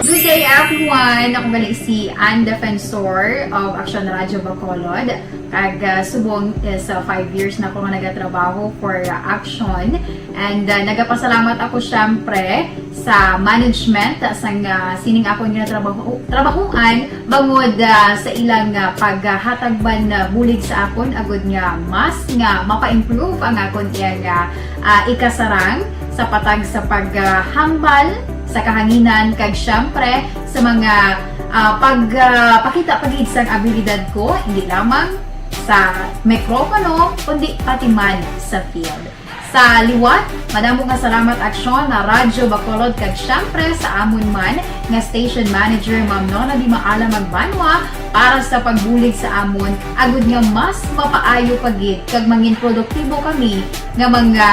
Good day, everyone! Ako gali si Ann Defensor of Action Radio Bacolod. Kag, ah, subong is, ah, five years na ako nga nagatrabaho for, ah, Action. And, ah, nagapasalamat ako, syempre, sa management, ah, sang, ah, sining akon nga trabaho, trabahuan, bangod, ah, sa ilang, ah, paghatag man, ah, bulig sa akon, agud nga mas nga mapa-improve ang akon iyang, ah, ah, ikasarang sa patag sa paghambal sa kahanginan, kag syempre sa mga, ah, pag, ah, pakita pa gid sang abilidad ko, hindi lamang sa mikropono, kundi pati man sa field. Sa liwat, madamo nga salamat, Aksyon, na Radyo Bacolod, kag syempre sa amon man nga station manager, Ma'am Nona Di Maala Magbanwa, para sa pagbulig sa amon, agud nga mas mapaayo pa gid kag mangin produktibo kami nga mga,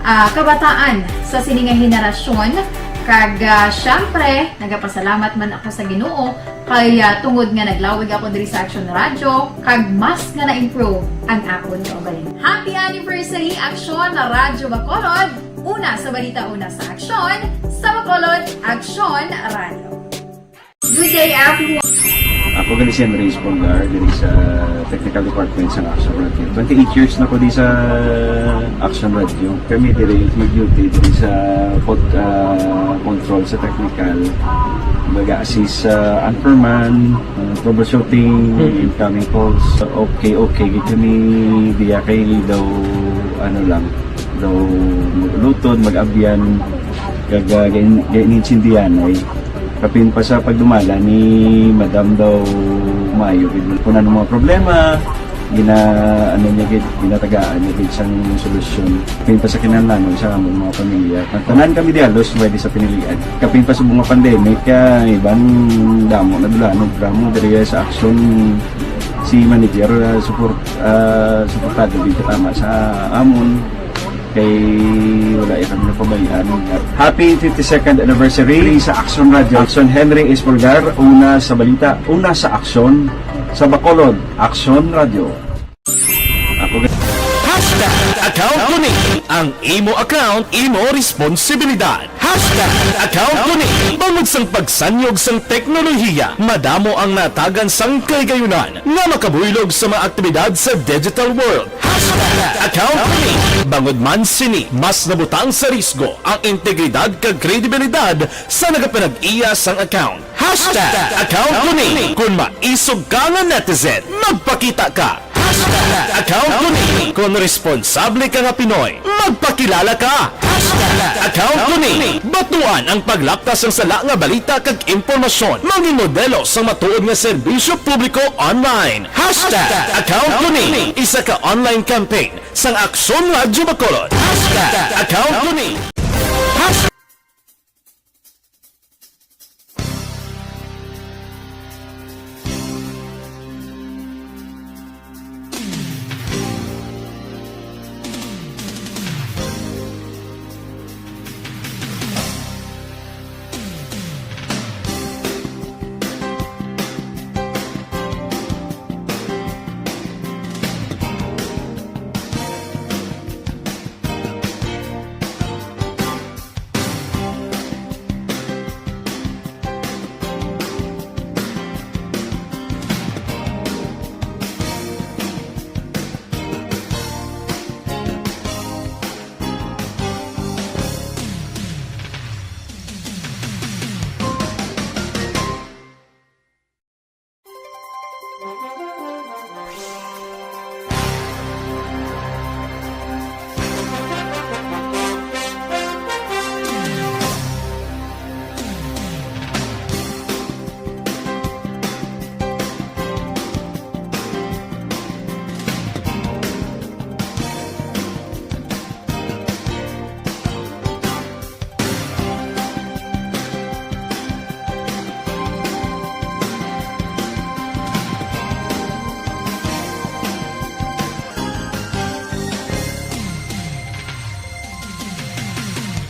ah, kabataan sa sini nga henerasyon. Kag, ah, syempre, nagapasalamat man ako sa Ginoo kay, ah, tungod nga naglawig ako diri sa Action Radio, kag mas nga na-improve ang akon kaugalingon. Happy anniversary, Action Radyo Bacolod! Una sa balita, una sa aksyon, sa Bacolod, Action Radio. Good day, everyone. Ako gali si Henry Espolgar, diri sa Technical Department sa Action Radio. Twenty-eight years na ko di sa Action Radio. Kami diri mag-duty diri sa pod-, ah, control sa technical. Mag-assist sa anchorman, ah, troubleshooting, Hmm. incoming calls. Okay, okay gid kami diya kay daw, ano lang, daw maglutod, mag-abyan, kag, ah, gain-, gainintindihan ay. Kapin pa sa pagdumala ni Madam daw maayo gid. Kung ano mga problema, gina-, ano niya gid, ginatagaan niya gid sang solusyon. Kapin pa sa kinahanglanon sa among mga pamilya. Ang tanan kami di halos pwede sa pinilian. Kapin pa sa mga pandemic, ah, iban damo na dulanon, drama diri sa aksyon si manager, ah, support, ah, suportado gid tama sa amon. Kay wala ya kami napabayaan. Happy fifty-second anniversary sa Action Radio. Action Henry Espolgar, una sa balita, una sa aksyon, sa Bacolod, Action Radio. Ako ga- Hashtag account ko ni. Ang imo account, imo responsibilidad. Hashtag account ko ni. Bangod sang pagsanyog sang teknolohiya, madamo ang natagan sang kahigayunan nga makabuylog sa mga aktibidad sa digital world. Hashtag account ko ni. Bangod man sini, mas nabutang sa risgo ang integridad kag kredibilidad sa nagapanag-iya sang account. Hashtag account ko ni. Kung maisog ka nga netizen, magpakita ka. Hashtag account ko ni. Kung responsable ka nga Pinoy, magpakilala ka. Hashtag account ko ni. Batuan ang paglapta sang sala nga balita kag impormasyon. Mangin modelo sang matuod nga serbisyo publiko online. Hashtag account ko ni. Isa ka online campaign sang Aksyon Radyo Bacolod. Hashtag account ko ni. Hashtag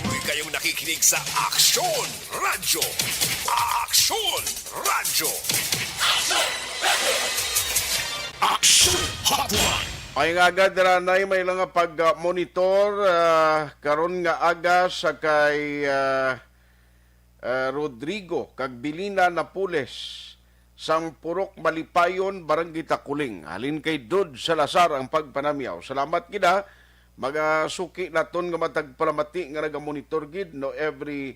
Patuloy kayong nakikinig sa Aksyon Radyo. Aksyon Radyo. Aksyon Hotline. Ay nga agad, Ranay, may lang nga pag-monitor, ah, karon nga aga sa kay, ah, ah, Rodrigo kag Bilina Napoles sang Purok Malipayon, Barangay Taculing. Halin kay Dod Salazar ang pagpanamyaw. Salamat gid, ha. Mga suki naton nga matag palamati nga nagamonitor gid, no, every,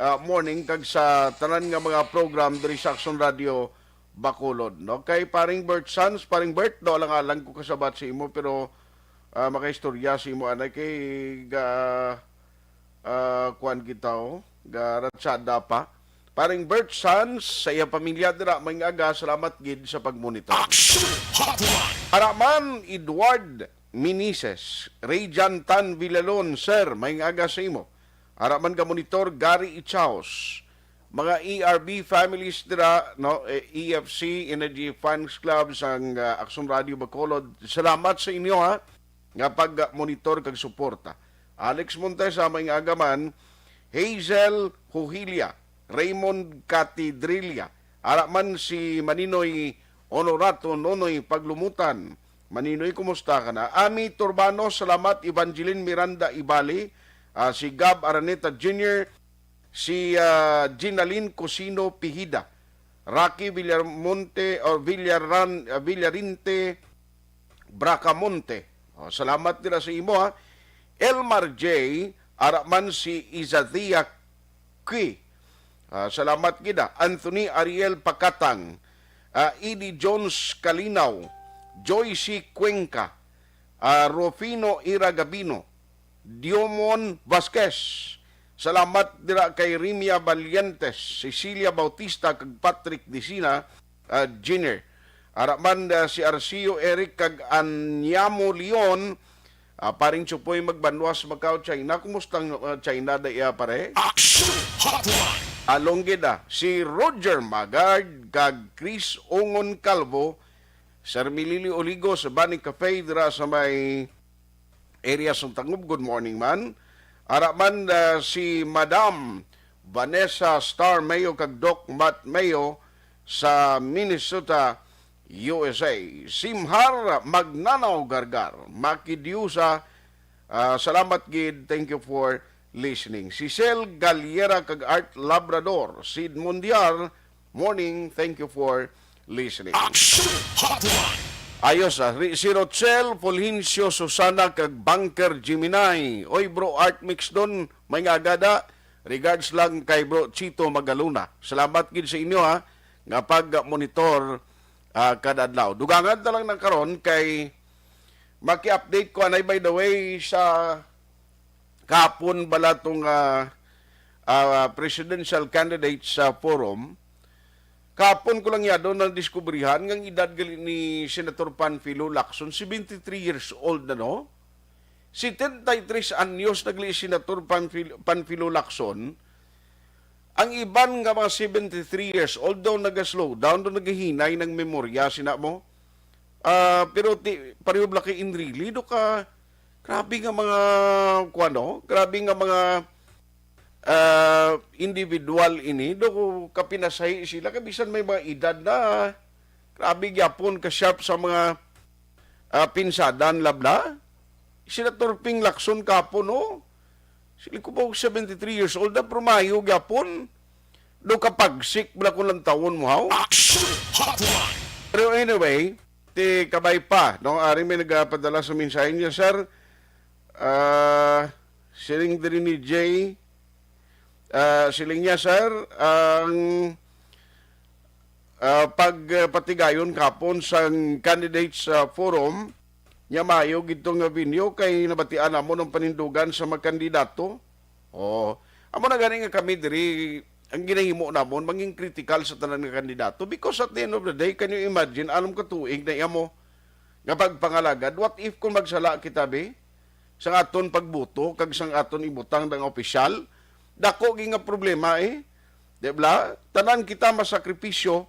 ah, morning kag sa tanan nga mga program diri sa Aksyon Radio Bacolod, no. Kay Paring Bert Sanz, Paring Bert, no, alang-alang ko kasabat sa imo, pero, ah, makaistorya sa imo anay kay ga, ah, kuan kita, oh, garatsada pa. Paring Bert Sanz, sa iya pamilya dira, may aga, salamat gid sa pagmonitor. Action Hotline. Araman, Edward Minises, Rayjan Tan Villalon, sir, may aga sa imo. Araman ka monitor, Gary Ichaos. Mga E R B families dira, no, eh, E F C, Energy Fans Club, sang, ah, Aksyon Radio Bacolod. Salamat sa inyo, ha, nga pag-monitor kag suporta. Alex Montesa, may agaman, Hazel Huhilia, Raymond Catidrilla, ara man si Maninoy Honorato, Nonoy Paglumutan. Maninoy, kumusta ka na? Ami Turbano, salamat. Evangeline Miranda Ibali, ah, si Gab Araneta Junior, si, ah, Ginaline Cosino Pihida, Rocky Villamonte, or Villaran-, ah, Villarinte Bracamonte. Oh, salamat nila sa imo, ha. Elmar J, ara man si Izadia Qui. Ah, salamat gid, ha. Anthony Ariel Pakatang, ah, Eddie Jones Kalinaw, Joyce Cuenca, ah, Rufino Ira Gabino, Diomon Vasquez. Salamat dira kay Rimia Valientes, Cecilia Bautista, kag Patrick Disina, ah, Junior. Ara man, ah, si Arcio Eric kag Anyamo Leon, ah, Paring Chupoy Magbanwas, Macau, China. Kumusta ang, ah, China da iya, pare? Action Hotline. Along gid, ah, si Roger Magard kag Chris Ungon Calvo, Sir Milili Oligos, Bani Cafe, dira sa may area sang Tangub. Good morning, man. Ara man, ah, si Madam Vanessa Star Mayo kag Doc Matt Mayo sa Minnesota, U S A. Simhar Magnanaw Gargar, Makidiusa, ah, salamat gid. Thank you for listening. Si Sel Galiera kag Art Labrador, Sid Mundial, morning. Thank you for listening. Action Hotline. Ayos, ah. Ri-, si Rochelle Fulgencio Susana kag Banker Gemini. Oy, bro, Art Mix don, may nga agada. Regards lang kay Bro Chito Magaluna. Salamat gid sa inyo, ha, nga pag-monitor, ah, kada adlaw. Dugangan ta lang nang karon kay maki-update ko anay, by the way, sa kahapon bala tong, ah, ah, presidential candidates sa forum. Kahapon ko lang yado nang diskubrihan nga ang edad gali ni Senator Panfilo Lacson, seventy-three years old na, no? Setenta y tres anyos na gali si Senator Panfil-, Panfilo Lacson. Ang iban nga mga seventy-three years old daw naga-slow down, daw nagahinay ng memorya, sina mo. Ah, pero ti-, pareho bala kay Enrile, do ka, grabe nga mga, kuwan, no? Grabe nga mga, ah, individual ini, do ka pinasahi sila, kay bisan may mga edad na, grabe gyapon ka sharp sa mga, ah, pinsadan, labla. Senator Ping Lacson kapon, no? Sila ko ba, seventy-three years old na, pero maayo gyapon. Do ka pagsik bala kung lantawon mo, haw? Action Hotline. Pero anyway, ti kabay pa, no? Ari may nagapadala sa mensahe niya, sir. Ah, siling diri ni Jay, ah, siling niya, sir, ang, ah, pagpatigayon kapon sang candidates, ah, forum, nya maayo gid to nga venue kay nabatian namon ang panindugan sa mga kandidato. Oh, amo na gani nga kami diri, ang ginahimo namon mangin critical sa tanan nga kandidato, because at the end of the day, can you imagine, anom ka tuig na iya mo nga pagpangalagad? What if kung magsala kita, be, sang aton pagboto kag sang aton ibutang nga opisyal? Dako gid nga problema, eh. Di bala? Tanan kita masakripisyo.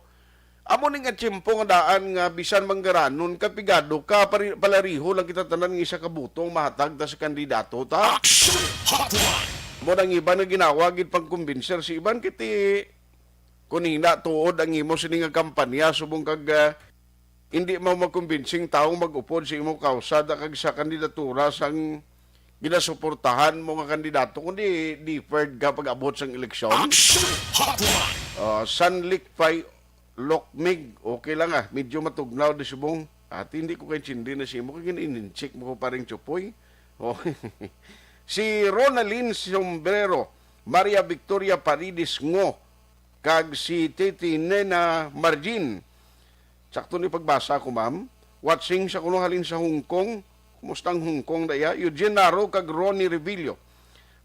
Amo ni nga tiyempo nga daan nga bisan manggaranon ka, pigado ka, pari-, palariho lang kita tanan nga isa ka boto ang mahatag ta sa kandidato ta. Action Hotline. Mo nang iban nga ginawa gid pang kumbinser si iban kiti kunina tuod ang imo sini nga kampanya subong kag, ah, hindi mo makumbinsing tawo mag-upod sa imo kawsa da kag sa kandidatura sang ginasuportahan mo nga kandidato, kundi deferred ka pag-abot sang eleksyon. Action Hotline. Ah, Sanlik Pay Lokmig, okay lang, ah. Medyo matugnaw di subong. Ati, hindi ko kaintindi na si imo. Kaya ginininchik mo ko, paring Chupoy. Oh. Si Ronalyn Sombrero, Maria Victoria Paredes Ngo, kag si Titi Nena Margin. Sakto ni pagbasa ko, ma'am. Watching sa kuno halin sa Hong Kong. Kumusta ang Hong Kong, daya? Eugene Naro kag Ronnie Revillo.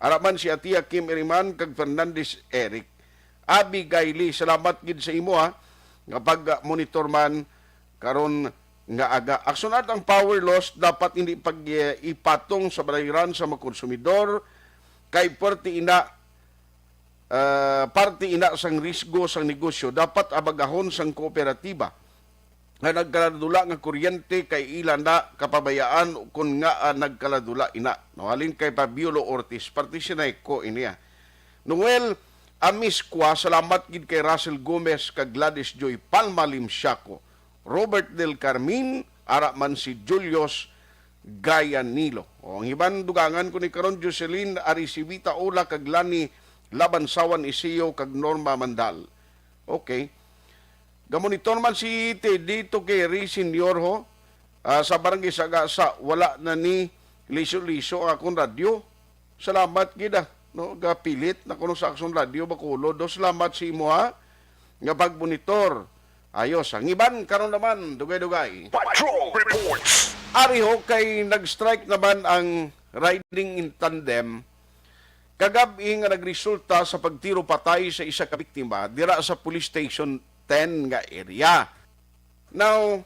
Ara man si Atia Kim Iriman kag Fernandez Eric. Abigail Lee, salamat gid sa imo, ha, nga pag-monitor man karon nga aga. Aksunat ang power loss, dapat hindi pag, eh, ipatong sa balayran sa mga konsumidor, kay parte ina, ah, parte ina sang risgo sang negosyo. Dapat abagahon sang kooperatiba nga nagkaladula nga kuryente kay ila na kapabayaan kon ngaa nagkaladula ina. No, halin kay Fabiola Ortiz, parte si Neco ini, ah. Noel Amiscua, salamat gid kay Russell Gomez kag Gladys Joy Palma Limsiaco, Robert Del Carmen, ara man si Julius Gayanilo. O, ang iban dugangan ko ni karon, Jocelyn Aricivita Ola kag Lani Labansawan Isio kag Norma Mandal. Okay. Gamonitor man si Teddy Toqueri Senior, ho. Ah, sa Barangay Sagasa, wala na ni liso-liso ang akong radyo. Salamat gid, ah, no, gapilit na kuno sa Action Radio Bacolod. Do, salamat sa imo, ha, nga pagmonitor. Ayos, ang iban karon naman, dugay-dugay. Patrol Reports. Ari ho, kay nag-strike naman ang riding in tandem kagab-i nga nagresulta sa pagtiro patay sa isa ka biktima dira sa Police Station ten nga area. Now,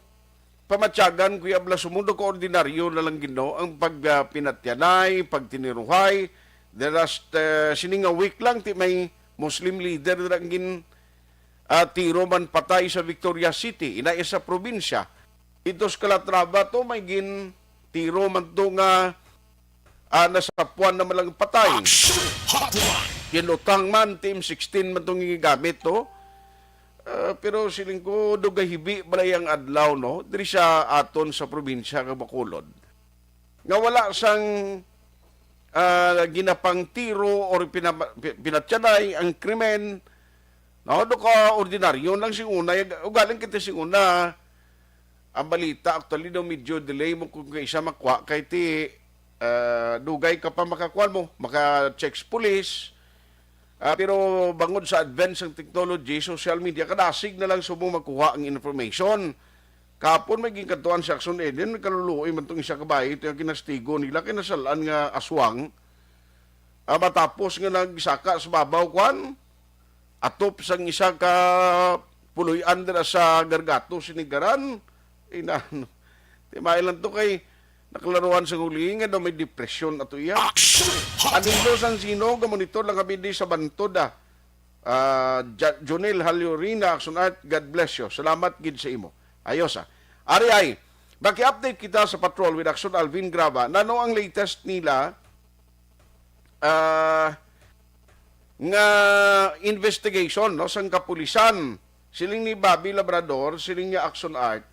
pamatyagan, Kuya Blas, sumundo ko ordinaryo na lang gid, no, ang pag, ah, pinatyanay, pagtiniruhay. The last, ah, sini nga week lang, ti may Muslim leader dira ang gin, ah, tiro man patay sa Victoria City, ina sa probinsya. Dito sa Calatrava to, may gin tiro man to nga ah, nasapuan naman lang patay. Action Hotline. Kinutang man, Team sixteen man tong gigamit, to. Ah, pero siling ko, dugay hibi balay ang adlaw, no? Diri sa aton sa probinsya nga Bacolod. Nga wala sang, ah, ginapangtiro or pinama-, pi-, pinatyanay ang krimen. No? Do ka ordinaryo lang sing una. Ugaling kita sing una, ang balita, actually, daw medyo delay mo kung kaisa makuha kay ti, ah, dugay ka pa makakuha mo, maka-check sa pulis. Ah, pero bangod sa advance ng technology, social media, kadasig na lang subong makuha ang information. Kahapon may ginkadtuan sa Action Eden, may kaluluoy man tong isa ka bayi, ito yung kinastigo nila, kinasalan nga aswang. Ah, matapos nga nagsaka sa babaw, kwan, atop sang isa ka puloy-an dira sa Gargato, Sinigaran, inan. Timail lang to kay naklaruhan sa huli nga daw may depresyon ato iya. Action Hotline! Anilo Sansino, gamonitor lang kami di sa Bantod, ah. Ah, Ja-, Jonel Halyorina, Action Art, God bless you. Salamat gid sa imo. Ayos, ah. Ari ay, maki-update kita sa patrol with Action Alvin Graba. Nano ang latest nila, ah, nga investigation, no, sang kapulisan? Siling ni Bobby Labrador, siling niya Action Art,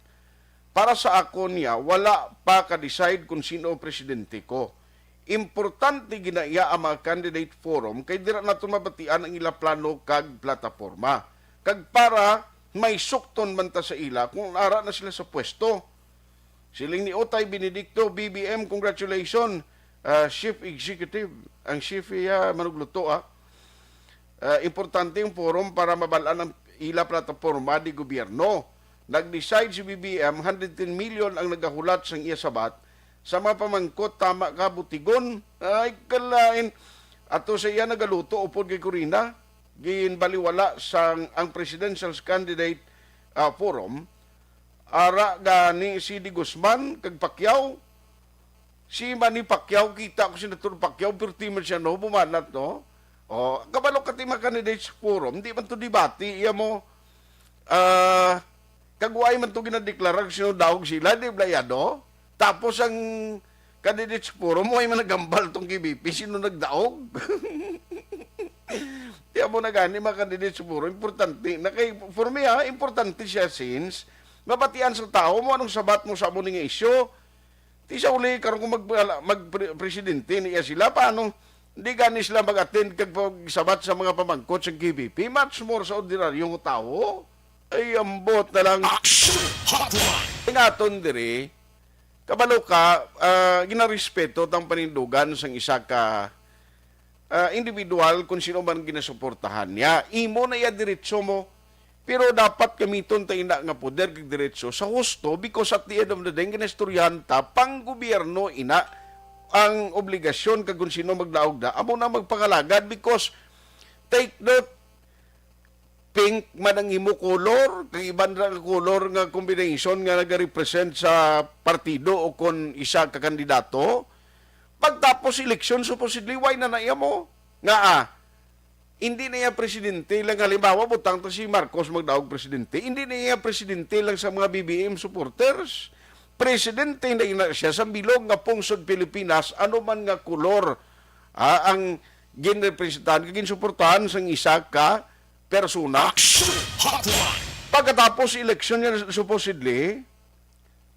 para sa ako niya, wala pa ka-decide kung sino ang presidente ko. Importante ginaiya ang mga candidate forum kay dira nato mabatian ang ila plano kag plataporma. Kag para may sukton man ta sa ila kung ara na sila sa pwesto. Siling ni Otay Benedicto, B B M, congratulations, ah, Chief Executive. Ang chief iya manugluto, ah. Ah, importante ang forum para mabalaan ang ila plataporma di gobyerno. Nag-decide si B B M, hundred ten million ang nagahulat sang iya sabat. Sa mga pamangkot, tama ka, butigon. Ay, kalain. Ato sa iya nagaluto upod kay Corina. Ginbaliwala sang ang presidential candidate, ah, forum. Ara gani si De Guzman kag Pacquiao. Si Manny Pacquiao, kita ko si Senator Pacquiao, pirti man siya, no, bumanat, no? O, kabalo ka ti mga candidates forum, di man to debate, iya mo, ah, kag way man to ginadeklara kung sino daog sila, di ba, yado? Tapos ang candidates forum, way man nagambal tong K B P, sino nagdaog? Di mo na gani, mga candidates forum, importante na kay, for me, ha, importante siya since mabatian sa tao mo anong sabat mo sa amo ni nga isyu. Ti sa uli, karon kung mag-, mag-, pre-, presidente niya sila, paano? Di gani sila mag-attend kag pagsabat sa mga pamangkot sa K B P, much more sa ordinaryong tawo. Ay, ambot na lang. Action Hotline! Ang aton diri, kabalo ka, ah, ginarespeto tang panindugan sang isa ka, ah, individual kung sino man ginasuportahan niya. Imo na iya diretso mo. Pero dapat gamiton ta ina nga poder kag diretso sa husto, because at the end of the day, ginaistoryahan ta, pang gobyerno ina ang obligasyon kag kung sino magdaog na, amo na magpangalagad, because take note, pink man ang imo color, kag iban ra nga color nga combination nga nagarepresent sa partido o kon isa ka kandidato. Pagtapos eleksyon, supposedly, why na naiya mo? Nga, ah, hindi na iya presidente lang. Halimbawa, butang ta si Marcos magdaog presidente. Hindi na iya presidente lang sa mga B B M supporters. Presidente na ina siya sa bilog nga pungsod Pilipinas, ano man nga kolor, ah, ang ginrepresentahan, ginsuportahan sang isa ka persona. Action Hotline! Pagkatapos eleksyon niya, supposedly,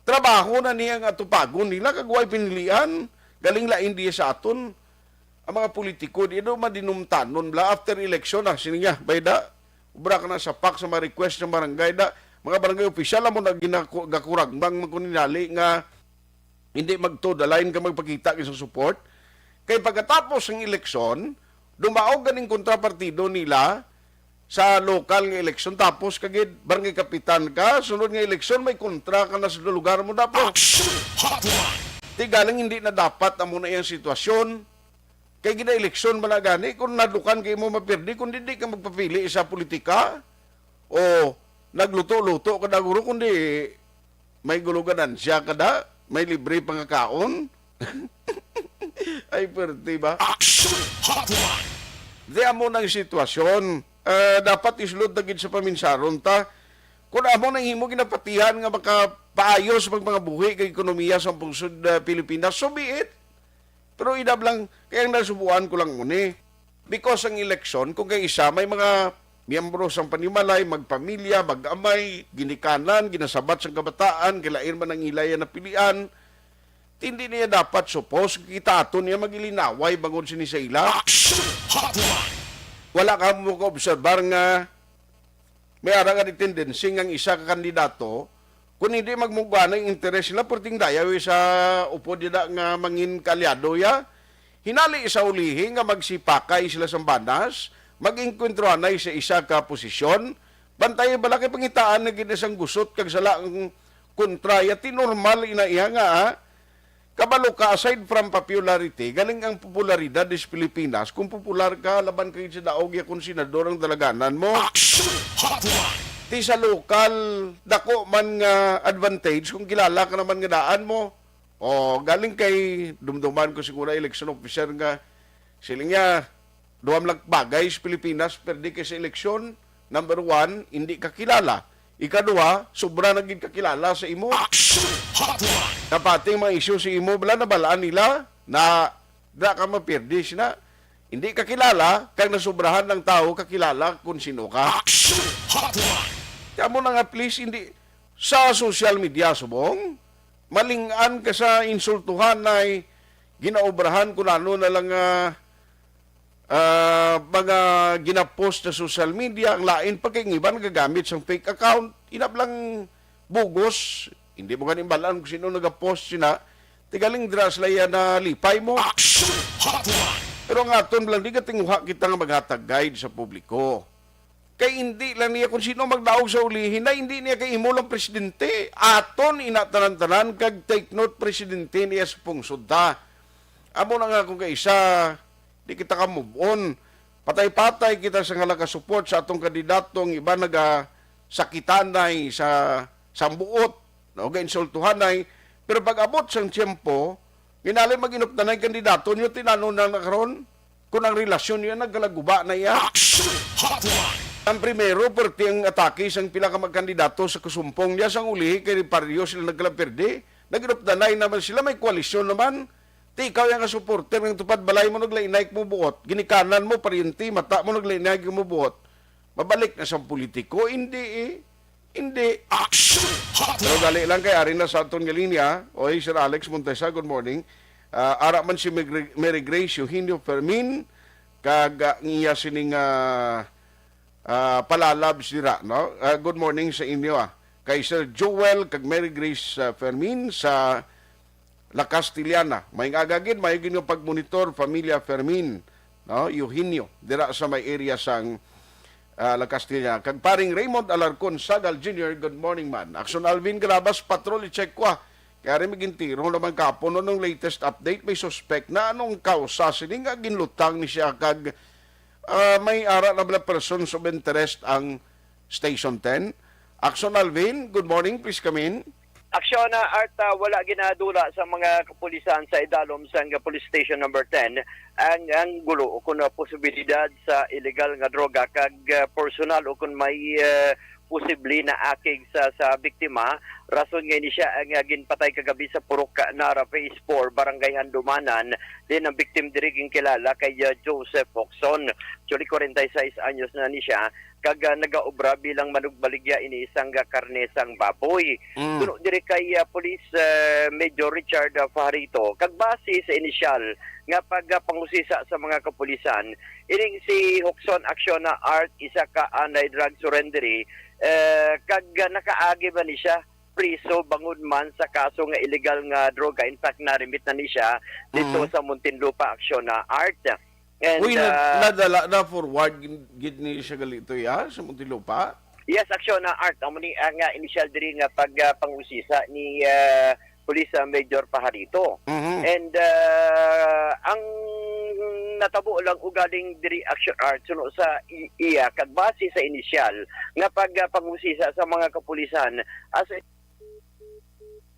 trabaho na niya nga atupagon nila, kag way pinilian, galing lain diya sa aton. Ang mga politiko, di do madinumtanon bla after election, ah, sini niya, bayda, ubra ka na sa PAC sa mga request ng barangay, da, mga barangay official, amo na ginaku-, gakuragmang magkuninali nga hindi magto the line ka magpakita ka sa support. Kay pagkatapos ng eleksyon, dumaog ganing kontrapartido nila sa lokal nga eleksyon, tapos kagid barangay kapitan ka, sunod nga eleksyon may kontra ka na sa lugar mo, dapat. Action Hotline! Ti galing hindi na dapat amo na iyang sitwasyon. Kay gina-eleksyon man na gani, kung nadukan kay mo mapirdi, kung di, di ka magpapili sa politika, o nagluto-luto ka da guro, kundi may guluganan siya ka da, may libre pangakaon. Ay, pwerte ba? Action Hotline! Di amo nang sitwasyon. Eh, dapat isulod na gid sa paminsaron ta. Kung amo nang himo ginapatihan nga makapaayo sa pagpangabuhi kag ekonomiya sa pungsod, eh, Pilipinas, so be it. Pero idab lang, kay ang nasubuan ko lang mo ni. Because ang eleksyon, kung kay isa, may mga miyembro sang panimalay, magpamilya, mag-amay, ginikanan, ginasabat sang kabataan, kay lain man ang ila iya napilian, hindi niya dapat supos kita aton niya magilinaway bangod sini sa ila. Action Hotline! Wala ka mo kaobserbar nga may ara nga tendency nga ang isa ka kandidato, kung hindi magmugana ang interes nila, perting dayaw sa upod nila nga mangin kaalyado ya. Hinali sa ulihi nga magsipakay sila sa banas, mag-engkwentro anay sa isa ka posisyon, bantay bala kay pangitaan na gid sang gusot kag sala ang kontra ya, ti normal ina iya nga, ah, kabalo ka, aside from popularity, galing ang popularidad sa Pilipinas, kung popular ka, laban ka gid sa daog ya kung senador ang dalaganan mo. Action Hotline! Ti sa lokal, dako man nga advantage kung kilala ka naman nga daan mo. O, galing kay dumduman ko siguro election officer nga siling niya, duha lang bagay sa Pilipinas, perde kay sa eleksyon. Number one, hindi ka kilala. Ikaduha, sobra na gid ka kilala sa imo. Action Hotline! Napati ang mga isyu sa imo, bala, nabalaan nila na da ka mapirdi sina. Hindi ka kilala, kag nasubrahan ng tao kakilala kung sino ka. Action Hotline! Kaya mo na nga, please, hindi sa social media, subong, malingan ka sa insultuhan ay ginaobrahan kung ano na lang, ah, ah, mga ginapost sa social media, ang lain pa kay ang iban nagagamit sang fake account, inap lang bugos, hindi mo gani balaan kung sino nagapost sina, tigaling dira sila yan na lipay mo. Action Hotline! Pero ang aton lang, di ka tinguha kita nga maghatag guide sa publiko. Kay hindi lang niya kung sino magdaog sa ulihin na hindi niya kay imo lang presidente. Aton ina tanan-tanan kag take note, presidente niya sa pungsod ta. Amo na nga kung kaisa, di kita ka move on. Patay-patay kita sa nga nagasupport sa atong kandidato, ang iba nagasakitanay sa sambuot, no, gainsultuhanay. Pero pag abot sang tiyempo, ginali mag-inupdanay kandidato niyo, tinano na na karon. Kung ang relasyon niya nagkalaguba na iya. Action Hotline! Ang primero, perti ang atake sang pila ka magkandidato sa kasumpong niya, sang ulihi kay pareho sila nagkalaperde. Nag-inupdanay naman sila, may koalisyon naman. Ti ikaw yang supporter ng Tupad Balay mo naglainay mo buot. Ginikanan mo, paryente, mata mo naglainay mo buot. Mabalik na sa politiko, hindi eh. Hindi. Action Hotline! Pero dali lang kay ari na sa aton nga linya. Oy, Sir Alex Montesa, good morning. Ah, ara man si Mary Mary Grace Eugenio Fermin, kag, ah, ang iya sining, ah, ah, palalabs dira, no? Ah, good morning sa inyo, ah. Kay Sir Joel kag Mary Grace, ah, Fermin sa La Castellana. May nga agagid, may gid nga pagmonitor, Familia Fermin, no? Eugenio, dira sa may area sang, ah, La Castellana. Kag paring Raymond Alarcon Sagal Junior, good morning man. Action Alvin Grabas, patrol, i-check ko, ah. Kaya rin magintiro naman kapon, no, nung latest update, may suspect na anong kausa sini nga ginlutang ni siya kag, ah, may ara na bala persons of interest ang Station ten. Action Alvin, good morning, please come in. Aksyon na Art, ah, wala ginadula sa mga kapulisan sa idalom sang Police Station Number ten ang, ang gulo o kuno posibilidad sa illegal nga droga kag, ah, personal o kung may, ah, posible na akig sa, sa biktima. Rason nga ini siya ang, ah, ginpatay kagabi sa Purok Nara Phase four, Barangay Handumanan. Din ang victim diri ginkilala kay, ah, Joseph Hoxon. Actually, forty-six anyos na ni siya. Kag, ah, nagaobra bilang manugbaligya ini sang, ah, karne sang baboy. Mm. Suno diri kay, ah, Police, ah, Major Richard, ah, Fajarito, kag base sa inisyal nga pag, ah, pangusisa sa mga kapulisan, ining si Hoxon Acciona Art, isa ka anay drug surrenderee, eh, kag, ah, nakaagi man ni siya priso bangod man sa kaso nga illegal nga droga. In fact, narimit na ni siya dito Mm. sa Muntinlupa, Acciona Art. And, Uy, na, ah, nadala na forward gid ni siya gali to, ya, sa Muntinlupa? Yes, Acciona Art. Amo ni ang, ah, initial diri nga pag, ah, pangusisa ni, ah, Police, ah, Major Fajarito. Mhm. And, ah, ang natabo lang ugaling diri, Acciona Art, suno sa i-, iya, kag base sa initial nga pag, ah, pangusisa sa mga kapulisan, as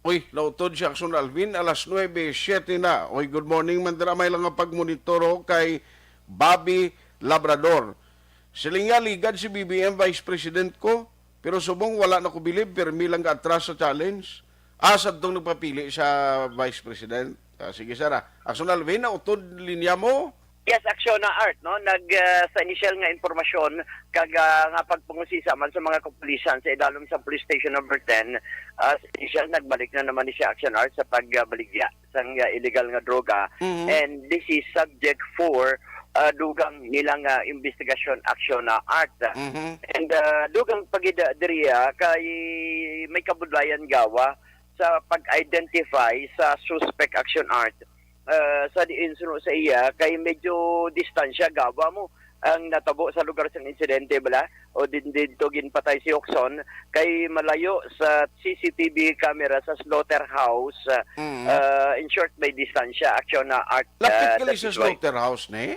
Uy, nautod si Action Alvin, alas nuebe siete na. Uy, good morning man dira, may lang nga pagmonitor ho kay Bobby Labrador. Siling niya, ligad si B B M Vice President ko, pero subong wala na ko bilib, pirmi lang gaatras sa challenge. Asa tong nagpapili sa Vice President? Ah, sige, sir, ah. Action Alvin, nautod linya mo? Yes, Action na Art, no? Nag, ah, sa initial nga impormasyon, kag, ah, nga pagpangusisa man sa mga kapulisan sa idalom sa Police Station Number ten, ah, sa initial, nagbalik na naman ni siya, Action Art, sa pagbaligya sang, ah, illegal nga droga. Mhm. And this is subject for, ah, dugang nila nga investigasyon, Action na Art. Mhm. And, ah, dugang pa gid, ah, diri, ah, kay may kabudlayan gawa sa pag-identify sa suspect, Action Art. Ah, sa diin suno sa iya, kay medyo distansya gawa mo ang natabo sa lugar sang insidente, bala, o din didto ginpatay si Okson, kay malayo sa C C T V camera sa slaughterhouse. Mm. Ah, in short, may distansya, Action na Art. Lapit ah, gali sa David White. Slaughterhouse ni?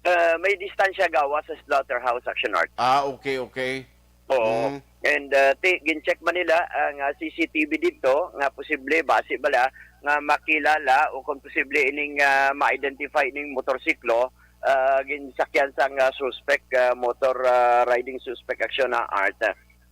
Ah, may distansya gawa sa slaughterhouse, Action Art. Ah, okay, okay. Oo. Mm. And, ah, ti-, gin-check man nila ang, ah, C C T V didto nga posible, basi bala nga makilala o kung posible ining, ah, ma-identify ining motorsiklo, ah, ginsakyan sang, ah, suspect, ah, motor, ah, riding suspect, Action na Art.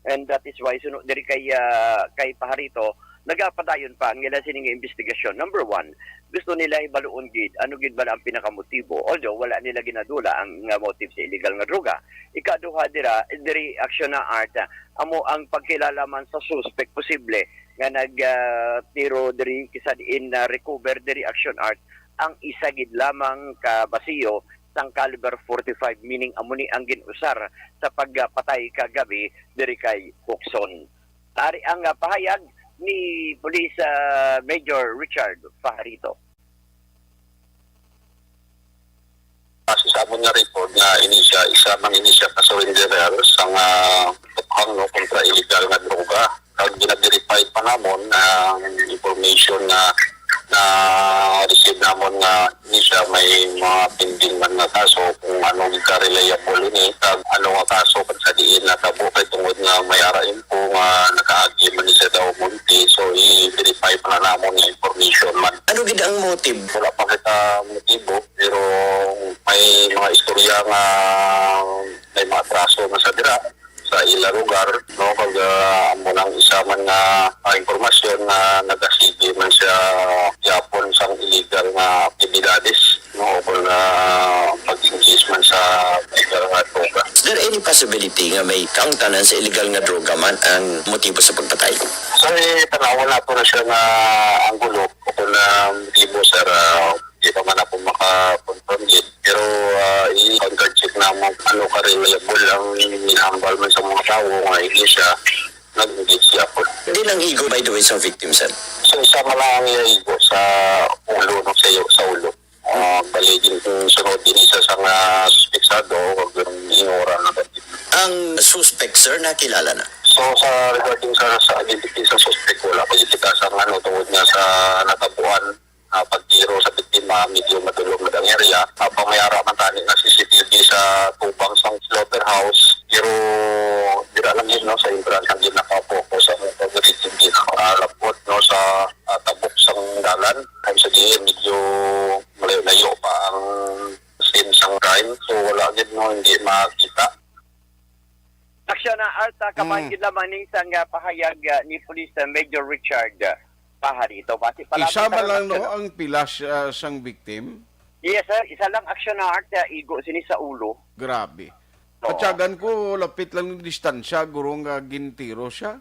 And that is why suno diri kay, ah, kay Pajarito, nagapadayon pa ang ila sini nga investigasyon. Number one, gusto nila hibaluon gid ano gid bala ang pinakamotibo, although wala nila ginadula ang, nga motive sa illegal nga droga. Ikaduha dira, diri, Action na Art, amo ang pagkilala man sa suspect posible nga nag, ah, tiro diri, kisa diin na recover diri, Action Art, ang isa gid lamang ka basiyo sang caliber forty-five, meaning amo ni ang gin-usar sa pagpatay kagabi diri kay Okson. Ari ang, ah, pahayag ni Police, ah, Major Richard Pajarito. Base sa amon nga record nga ini siya, isa man ini siya ka surrenderer sang, ah, tukhang, no, kontra illegal nga droga. Kag gina-verify pa namon ang information nga na-receive namon nga ini siya may mga pending man nga kaso, kung ano ka reliable ini, kag ano nga kaso kag sa diin natabo, kay tungod nga may ara info nga nakaagi man ni siya daw Monte, so i-verify pa na namon nga information man. Ano gid ang motive? Wala pa kita motibo, pero may mga istorya nga may mga atraso na sa dira sa ila lugar, no? Kag, ah, amo nang isa man nga, ah, impormasyon nga nagasige man siya yapon sang illegal nga aktibidades, no? O kung, ah, pag-engage man sa illegal nga droga. Is there any possibility nga may kaangtanan sa illegal nga droga man ang motibo sa pagpatay? So, eh, tan-awon nato na siya nga anggulo o kung, ah, motibo, sir, ah, di pa man ako maka-confirm yet. Pero, ah, i-countercheck namon ano ka reliable ang ginahambal man sa mga tawo nga hindi siya nag-engage siya po. Diin ang igo, by the way, sa victim, sir? So, isa man lang ang iya igo sa ulo, no, sa iyo, sa ulo. Ah, bali, din kung sunod din isa sa nga suspetsado, wag yung inora na ba? Ang suspect, sir, nakilala na? So, sa regarding sa, sa identity sa suspect, wala pa kita sa ano, tungod nga sa natabuan, ah, pagtiro sa biktima, medyo madulom na ang area. Ah, pamayara man tani nga C C T V sa tubang sang slaughterhouse, pero dira lang yun, no, sa entrance ang ginakapo ko sa mga pagkakit, hindi na makalapot, no, sa, ah, tabok sang dalan. Kaya sa diin, medyo malayo-layo pa ang scene sang crime. So, wala gid, no, hindi makita. Action na Art, ah, kabahin Mm. gid lamang ning sang, ah, pahayag, ah, ni Police, ah, Major Richard, ah, Pajarito. Basi pa Isa lamang man lang, no, karon, ang pilas, ah, sang victim? Yes, sir. Isa lang, Action na Art, ah, igo sini sa ulo. Grabe. Oo. Patyagan ko, lapit lang ang distansya, guro, nga gintiro siya.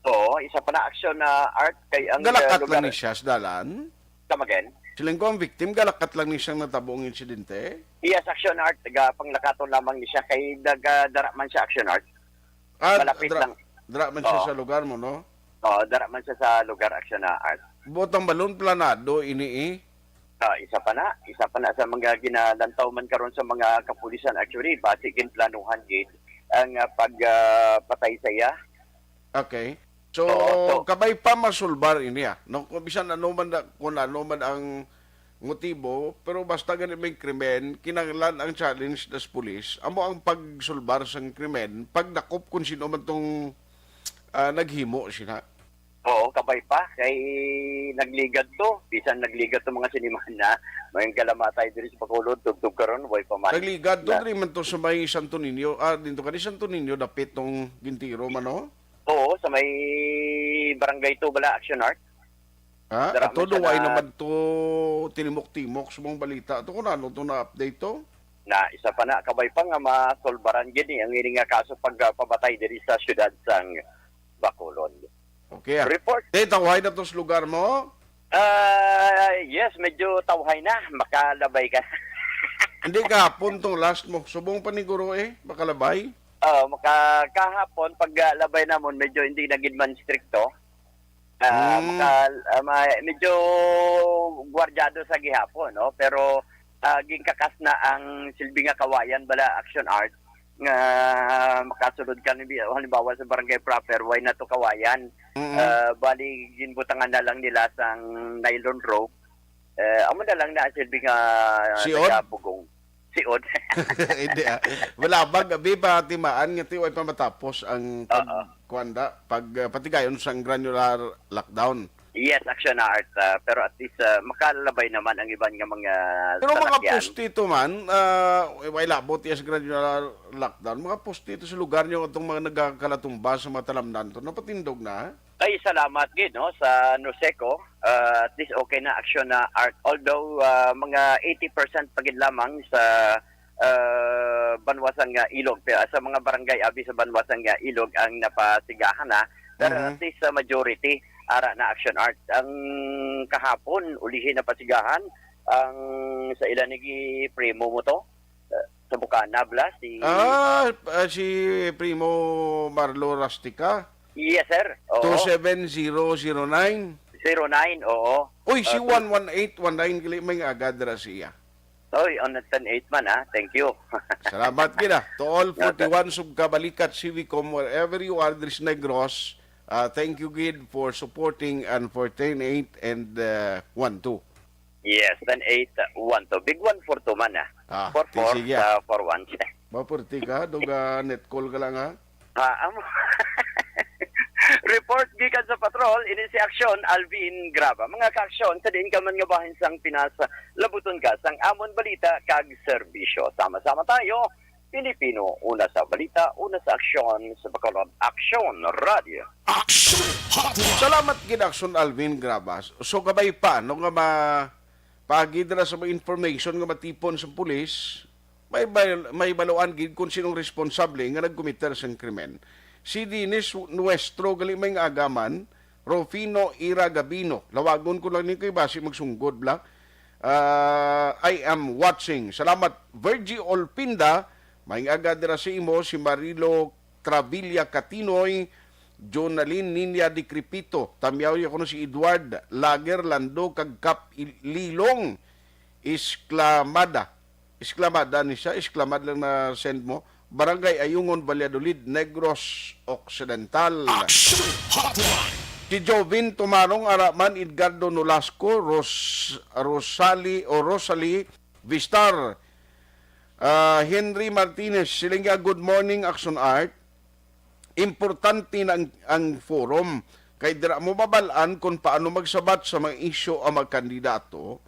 Oo, isa pa na, Action na Art, kay ang, ah, Galakat lugar lang ni siya sa dalan? Come again? Siling ko, ang victim, galakat lang ni siyang natabo ang insidente? Yes, Action Art. Ga, panglakaton lamang ni siya kay nagadara man siya, Action Art. Ah, Malapit dra-, lang. Dra man siya Oo. sa lugar mo, no? Oo, dara man siya sa lugar, Action na Art. Buot ang balon, planado ini, eh. Ah, isa pa na, isa pa na sa mga ginalantaw man karon sa mga kapulisan. Actually, basi ginplanuhan gid ang, ah, pag, ah, patay sa iya. Okay. So, Oo, so kabay pa masulbar ini, ah, no? Kung bisan ano man na, kung ano man ang motibo, pero basta gani may krimen, kinahanglan ang challenge das pulis, amo ang pagsulbar sang krimen, pagdakop kung sino man tong, ah, naghimo sina. Oo, kabay pa. Kay nagligad to. Bisan nagligad to mga sinimahan na. May kalamatay diri sa Bacolod, tugtog karon, way pa man. Nagligad to, Na diri man to sa may Santo Niño. Ah, dito ka ni Santo Niño, dapit tong Gintiro man, no? Oo, sa may Barangay two bala, Action Art. Ha? Dara Ato man siya duway na naman to, tinimok-timok sa mga balita to, kung ano to na-update to? Na isa pa na, kabay pa nga masolbaran gid ni ang ini nga kaso pagpamatay diri sa siyudad sang Bacolod. Okay, ah. Report. Di, tawhay na to sa lugar mo? Ah, yes, medyo tawhay na. Makalabay ka. Hindi, kahapon tong last mo. Subong pa ni Guro eh, makalabay. Oh, maka kahapon pag ah, labay namon medyo hindi na gid man stricto. Ah, Hmm. maka ah, ma- medyo gwardyado sa gihapon, no? Pero ah, ginkakas na ang silbi nga kawayan bala action art nga makasulod ka ni halimbawa sa barangay proper, why not to kawayan? Mm-mm. Ah, bali ginbutangan na lang nila sang nylon rope. Eh, amo na lang na silbi nga Siod? Nagabugong. Siod. Hindi, ah. Wala bag abi ba timaan nga tiway pa matapos ang pag Oo. kuanda, pag ah, patigayon sang granular lockdown. Yes, action na art, ah, pero at least ah, makalabay naman ang iban nga mga Pero mga salakyan. Poste ito man, ah, way labot yes granular lockdown, mga poste ito sa lugar niyo itong mga nagkakalatumba sa mga talamnan to, napatindog na. Ay, salamat gid no sa Noseco. Ah, at least okay na action na art. Although ah, mga eighty percent pa gid lamang sa ah, banwa sang ah, Ilog, pero sa mga barangay abi sa banwa sang ah, Ilog ang napasigahan na. Pero Mhm. at least sa majority ara na action art. Ang kahapon ulihi napasigahan ang sa ila ni Primo mo to. Ah, sa Bukana bala si Ah, ah, si Primo Marlo Rustica. Yes, sir. Oo. Two seven zero zero nine. Zero nine, oo. Uy, si Ah, two one one eight one nine gali may nga agad ra siya. Oy, on the ten eight man, ah. Thank you. Salamat gid, ah. To all Yes, sir. forty-one Subkabalikat, Civicom, wherever you are, diri sa Negros, ah, thank you gid for supporting and for ten eight and, ah, one two. Yes, ten eight, one two. Big one four two man, ah. Ah, Four four sige, ah. sa four one. Mapurti ka, duga net call ka lang, ha? Ah, amo. Report gikan sa patrol, ini si Aksyon Alvin Graba. Mga ka-aksyon, sa diin ka man nga bahin sang Pinas, labuton ka sang amon balita kag serbisyo. Sama-sama tayo, Pilipino, una sa balita, una sa aksyon, sa Bacolod Aksyon Radio. Action Hotline. Salamat gid, Aksyon Alvin Graba. So, kabay pa, no, nga ma-, pagi dira sa mga information nga matipon sa pulis, may bal-, may baluan gid kung sinong responsable nga nagkomiter sang krimen. Si Dennis Nuestro gali may nga agaman, Rufino Ira Gabino. Lawagon ko lang ni kay basi magsunggod bla. Ah, I am watching. Salamat, Virgie Olpinda. May nga aga dira sa imo si Marilo Travilla Catinoy, Jonalyn Ninia Di Crepito, tamyaw niya kuno si Edward Lager Lando kag Kap Il-, Lilong Isclamada. Isclamada ni siya, Isclamad lang na send mo. Barangay Ayungon, Valladolid, Negros Occidental. Action Hotline. Si Jovin Tumarong, Araman, Edgardo Nolasco, Ros-, Rosali o Rosalie Vistar, ah, Henry Martinez, siling nga, "Good morning, Action Art." Importante na ang, ang forum kay dira mo mabal-an kung paano magsabat sa mga isyu ang mga kandidato,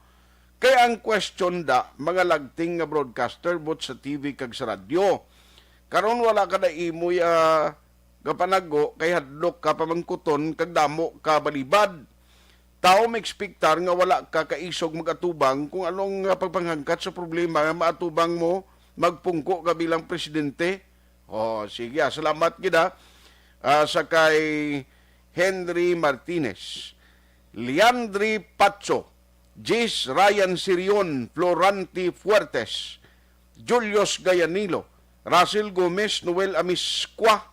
kay ang question da mga lagting nga broadcaster, both sa T V kag sa radyo. Karon wala ka na imoy, ah, kapanago kay hadlok ka pamangkuton kag damo ka balibad. Tawo maekspektar nga wala ka kaisog mag-atubang kung anong, ah, pagpanghangkat sa problema nga maatubang mo magpungko ka bilang presidente. Oh, sige, ah, salamat gid, ah. Ah, sa kay Henry Martinez, Leandri Pacho, Jis Ryan Sirion, Florante Fuertes, Julius Gayanilo, Russell Gomez, Noel Amiscua,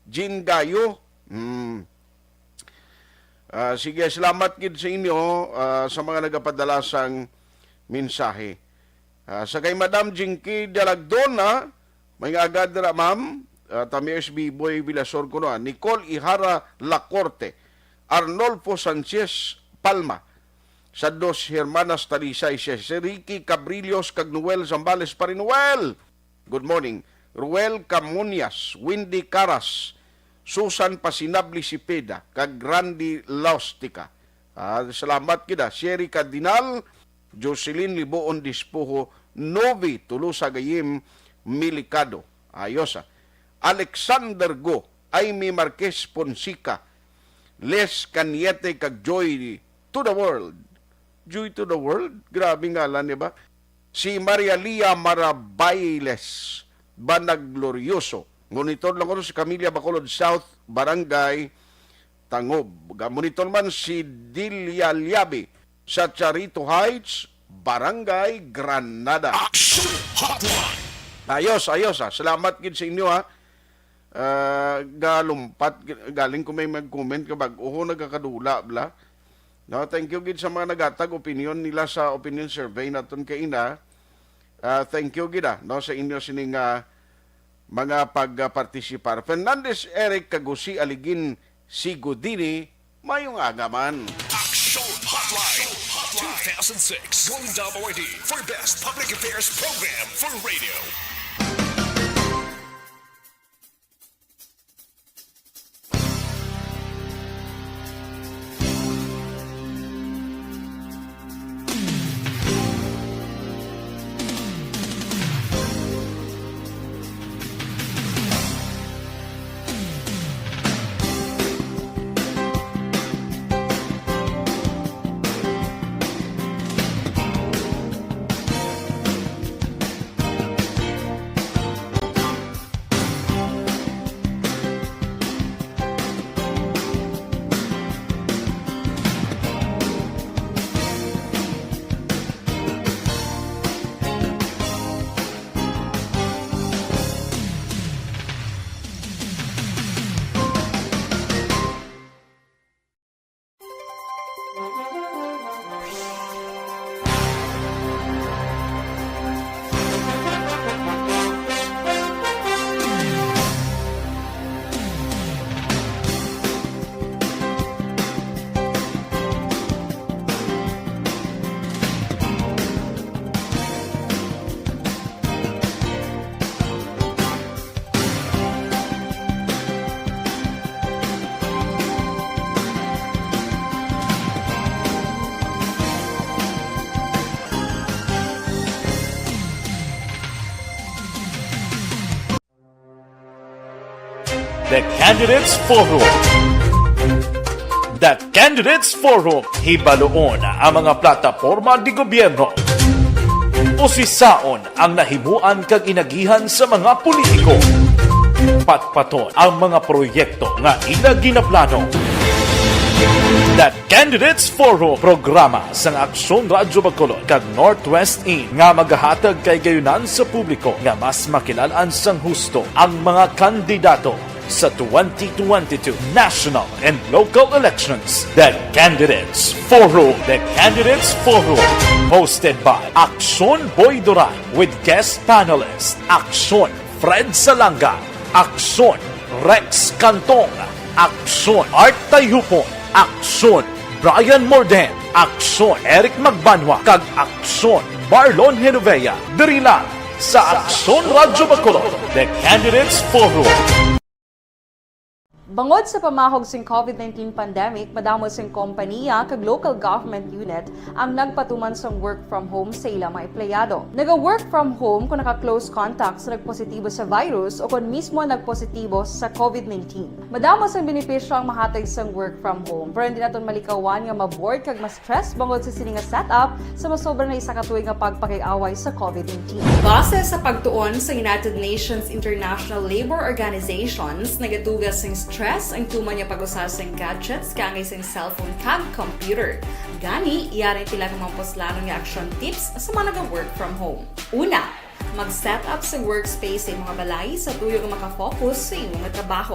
Jean Gayo. Hmm. Ah, sige, salamat gid sa inyo, ah, sa mga nagapadala sang mensahe. Ah, sa kay Madam Jinky Dalagdon, ah, may nga agad ra, ma'am. Ah, Tamir S B Boy Villasor kuno, ah, Nicole Ihara Lacorte, Arnolfo Sanchez Palma, sa Dos Hermanas Talisay, si Ricky Cabrillos kag Noel Zambales. Pare Noel, good morning. Ruel Camuñas, Wendy Caras, Susan Pasinabli Cepeda, kag Randy Laustica. Ah, salamat gid, ah. Sherry Cardinal, Jocelyn Liboon Dispuho, Novi Tolosa Gayim, Milicado. Ayos, ah. Alexander Go, Aimee Marquez Fonseca, Les Cañete, kag Joy to the World. Joy to the World. Grabe ngalan, di ba? Si Maria Lia Marabailes Banaglorioso. Monitor lang ko si Camilla Bacolod South, Barangay Tangob. Ga-monitor man si Delia Liabe sa Charito Heights, Barangay Granada. Action Hotline. Ayos, ayos, ah. Salamat gid sa inyo, ha. Ah, galumpat, g-, galing ko may mag-comment ka bag-o ko nagkakadula, bla. No, thank you gid sa mga nagatag opinion nila sa opinion survey naton kaina. Ah, thank you gid, ah, no, sa inyo sining, ah, mga pagpartisipar. Fernandez Eric Kagusi Aligin Sigudini, mayong aga man. Action Hotline two thousand six Golden Dome Awardee for Best Public Affairs Program for Radio. The Candidates Forum. The Candidates Forum. Hibaluon ang mga plataporma de gobyerno. Usisaon ang nahimuan kag inagihan sa mga politiko. Patpaton ang mga proyekto nga ila ginaplano. The Candidates Forum, programa sang Aksyon Radyo Bacolod kag Northwest In nga magahatag kay gayunan sa publiko nga mas makilal-an sang husto ang mga kandidato sa twenty twenty-two national and local elections. The Candidates Forum. The Candidates Forum. Hosted by Aksyon Boy Duran with guest panelist Aksyon Fred Salanga, Aksyon Rex Cantong, Aksyon Art Tayhupon, Aksyon Brian Morden, Aksyon Eric Magbanwa, kag Aksyon Marlon Genovea. Diri lang sa Aksyon Radyo Bacolod, The Candidates Forum. Bangod sa pamahog sing COVID nineteen pandemic, madamo sing kompaniya kag local government unit ang nagpatuman sang work from home sa ila mga empleyado. Naga-work from home kon naka-close contact sa nagpositibo sa virus o kon mismo nagpositibo sa COVID nineteen. Madamo sang benepisyo ang mahatag sang work from home, pero hindi naton malikawan nga ma-bored kag ma-stress bangod sa sini nga setup sa masobra na isa ka tuig nga pagpakig-away sa COVID nineteen. Base sa pagtuon sa United Nations International Labour Organizations, nagatuga sing stress ang tuman nga pag-usa sing gadgets kaangay sing cellphone kag computer. Gani, yari tila nga mga puslanon nga action tips sa mga naga-work from home. Una, mag-set up sa workspace sa imong balay sa tuyo nga makafocus sa imong trabaho.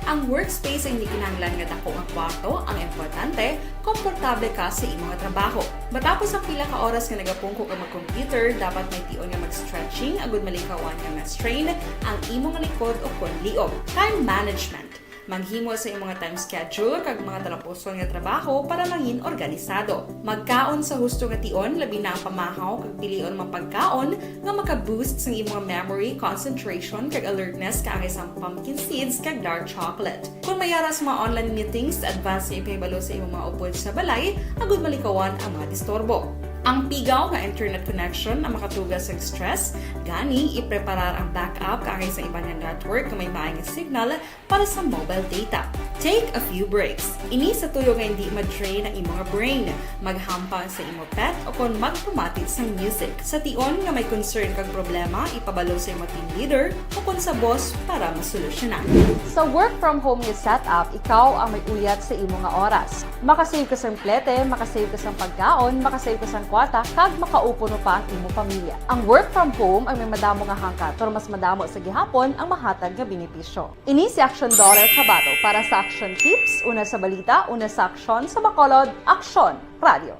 Ang workspace ay hindi kinahanglan nga dako nga kwarto ang importante, komportable ka sa imong trabaho. Matapos ang pila ka oras nga nagapungko ka mag-computer, dapat may tion nga mag-stretching agud malikawan nga ma-strain ang imong likod o kon liog. Time management. Maghimo sa imong time schedule kag mga talapuson nga trabaho para mangin organisado. Magkaon sa husto nga tion, labi na ang pamahaw kag pilion mga pagkaon nga maka-boost sang imong memory, concentration, kag alertness kaangay sang pumpkin seeds kag dark chocolate. Kon may ara sa mga online meetings, advance nga ipahibalo sa imong mga upod sa balay agud malikawan ang mga disturbo. Ang pigaw nga internet connection ang makatuga sa stress, gani ipreparar ang backup kaangay sa iban nga network nga may maayong signal para sa mobile data. Take a few breaks. Ini sa tuyo nga hindi ma-drain ang imo nga brain, maghampang sa imo pet o kon magpamati sang music. Sa tion nga may concern kag problema, ipabalo sa imo team leader o kon sa boss para masolusyonan. Sa work from home nga setup, ikaw ang may uyat sa imo nga oras. Makasave ka sang plete, makasave ka sang pagkaon, makasave ka sang kwarta, kag makaupo pa ang imo pamilya. Ang work from home ang may madamo nga hangkat, pero mas madamo sa gihapon ang mahatag nga benepisyo. Ini si Action Dollar Kabato para sa Action Tips, una sa balita, una sa aksyon, sa Bacolod, Aksyon Radio.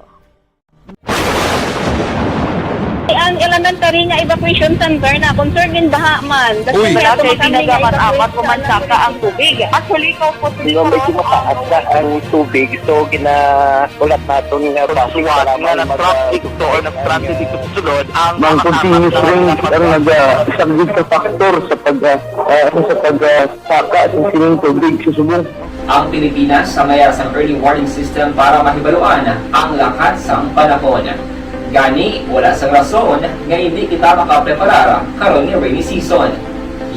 Ang elementary nga evacuation center na concerned in baha man. Uy. Wala kay pinagaman amat ko man saka ang tubig. Actually, ikaw po, Di ba, medyo mataas na ang tubig, so ginahulat naton nga traffic, suwat nga kailangan nag-traffic mag-, to or nag-traffic ito sa sulod, ang Ang mga continuous apat na rain ang naga-, isa gid sa factor sa pag, ah, ah, sa pag, ah, saka sa sining tubig sa subong. Ang Pilipinas sa mayar sang early warning system para mahibaluan ang lakat sang panahon. Gani, wala sang rason nga hindi kita makapreparar karon nga rainy season.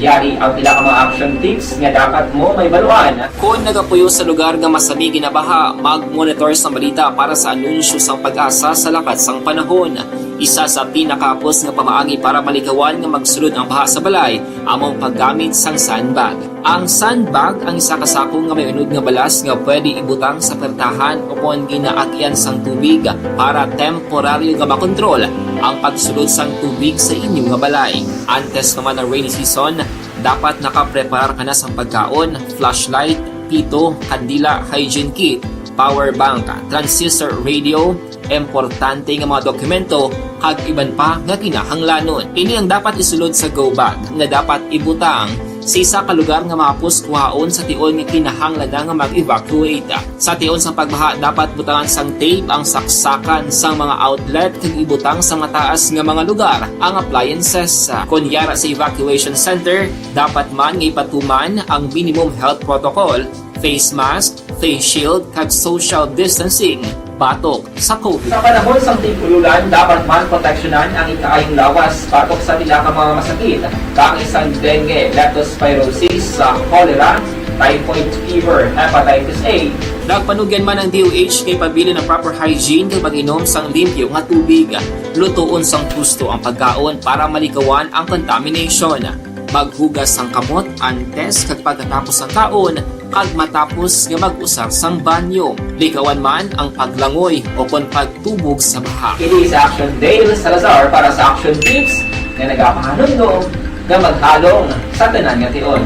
Yari ang pila ka mga action tips nga dapat mo mahibaluan. Kon nagapuyo sa lugar nga masami ginabaha, mag-monitor sang balita para sa anunsyo sang PAGASA sa lakat sang panahon. Isa sa pinakahapos nga pamaagi para malikawan nga magsulod ang baha sa balay amo ang paggamit sang sandbag. Ang sandbag ang isa ka sako nga may unod nga balas nga pwede ibutang sa pertahan o kon ginaagyan sang tubig para temporaryo nga makontrol ang pagsulod sang tubig sa inyo nga balay. Antes naman ang rainy season, dapat nakapreparar ka na sang pagkaon, flashlight, pito, kandila, hygiene kit, power bank, transistor radio, importante nga mga dokumento, kag iban pa nga kinahanglanon. Ini ang dapat isulod sa go bag nga dapat ibutang sa isa ka lugar nga mahapos kuhaon sa tion nga kinahanglan na nga mag-evacuate. Sa tion sang pagbaha, dapat butangan sang tape ang saksakan sang mga outlet kag ibutang sa mataas nga mga lugar ang appliances. Kon yara sa evacuation center, dapat man nga ipatuman ang minimum health protocol, face mask, face shield, kag social distancing batok sa COVID. Sa panahon sang tig-ululan, dapat man proteksyonan ang ikaayong lawas batok sa pila ka mga masakit, kaangay sang dengue, leptospirosis, sa cholera, typhoid fever, hepatitis A. Nagpanugyan man ang D O H nga ipabilin ang proper hygiene kag pag-inom sang limpyo nga tubig. Lutoon sang husto ang pagkaon para malikawan ang contamination. Maghugas sang kamot antes kag pagkatapos sang kaon, kag matapos nga mag-usar sang banyo. Likawan man ang paglangoy o kon pagtubog sa baha. Kini si Action Dale Salazar para sa Action Tips nga nagapahanumdom nga maghalong sa tanan nga tion.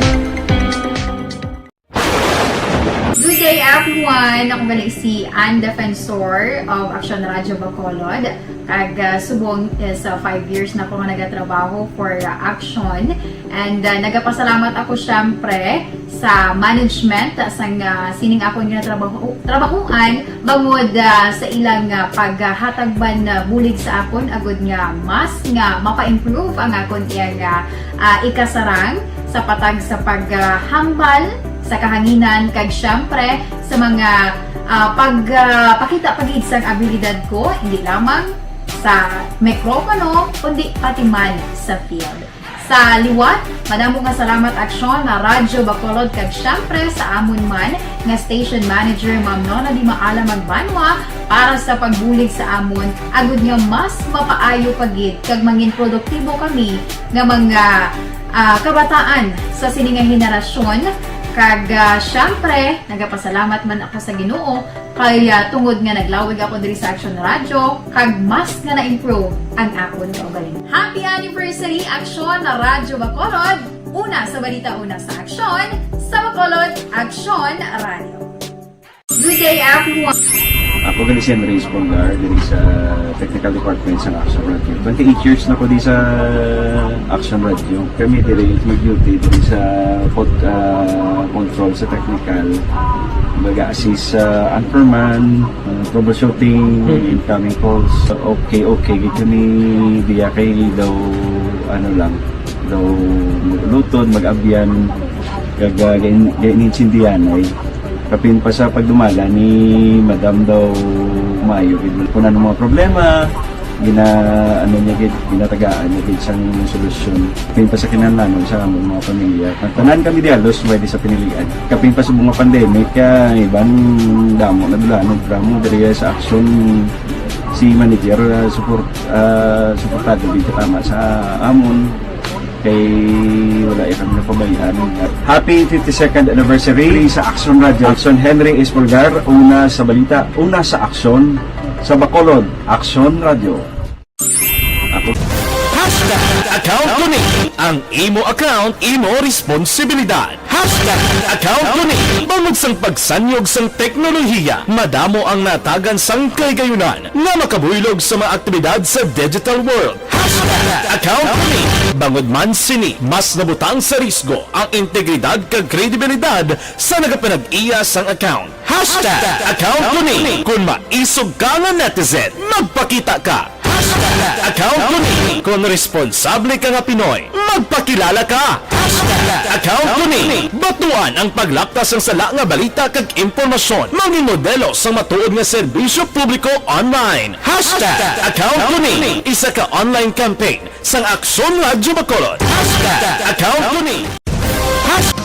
Good day, everyone! Ako gali si Ann Defensor of Action Radio Bacolod. Kag, ah, subong is, ah, five years na ko nga nagatrabaho for, ah, Action. And, ah, nagapasalamat ako, syempre, sa management, ah, sang, ah, sining akon nga trabaho, trabahuan, bangod, ah, sa ilang, ah, paghatag man, ah, bulig sa akon, agud nga mas nga mapa-improve ang akon iyang, ah, ah, ikasarang sa patag sa paghambal sa kahanginan, kag syempre sa mga, ah, pag, ah, pakita pa gid sang abilidad ko, hindi lamang sa mikropono, kundi pati man sa field. Sa liwat, madamo nga salamat, Aksyon, na Radyo Bacolod, kag syempre sa amon man nga station manager, Ma'am Nona Di Maala Magbanwa, para sa pagbulig sa amon, agud nga mas mapaayo pa gid kag mangin produktibo kami nga mga, ah, kabataan sa sini nga henerasyon. Kag, ah, syempre, nagapasalamat man ako sa Ginoo kay, ah, tungod nga naglawig ako diri sa Action Radio, kag mas nga na-improve ang akon kaugalingon. Happy anniversary, Action Radyo Bacolod! Una sa balita, una sa aksyon, sa Bacolod, Action Radio. Good day, everyone! Ako gali si Andres Polgar, diri sa Technical Department sa Action Radio. Twenty-eight years na ko di sa Action Radio. Kami diri mag-duty diri sa pod-, ah, control sa technical. Baga assist sa anchorman, ah, troubleshooting, incoming calls. Okay, okay gid kami diya kay daw, ano lang, daw maglutod, mag-abyan, kag, ah, gain-, gainintindihan ay. Kapin pa sa pagdumala ni Madam daw Maayo gid, wala po na mga problema, gina-, ano niya gid, ginatagaan niya gid sang solusyon. Kaya pa sa kinahanglanon sa among mga pamilya. Nagtanan kami di halos pwede sa pinilian. Kapin pa sa mga pandemic, ah, iban damo na dulanon, drama diri sa action si manager, ah, support, ah, suportado gid katama sa amon. Kay wala ya kami napabayaan. Happy fifty-second anniversary sa Action Radio. Action Henry Espolgar, una sa balita, una sa aksyon, sa Bacolod, Action Radio. Ako. Hashtag account ko ni. Ang imo account, imo responsibilidad. Hashtag account ko ni. Bangod sang pagsanyog sang teknolohiya, madamo ang natagan sang kahigayunan nga makabuylog sa mga aktibidad sa digital world. Hashtag account ko ni. Bangod man sini, mas nabutang sa risgo ang integridad kag kredibilidad sa nagapanag-iya sang account. Hashtag account ko ni. Kung maisog ka nga netizen, magpakita ka. Hashtag account ko ni. Kung responsable ka nga Pinoy, magpakilala ka. Hashtag account ko ni. Batuan ang paglapta sang sala nga balita kag impormasyon. Mangin modelo sang matuod nga serbisyo publiko online. Hashtag account ko ni. Isa ka online campaign sang Aksyon Radyo Bacolod. Hashtag account ko ni. Hashtag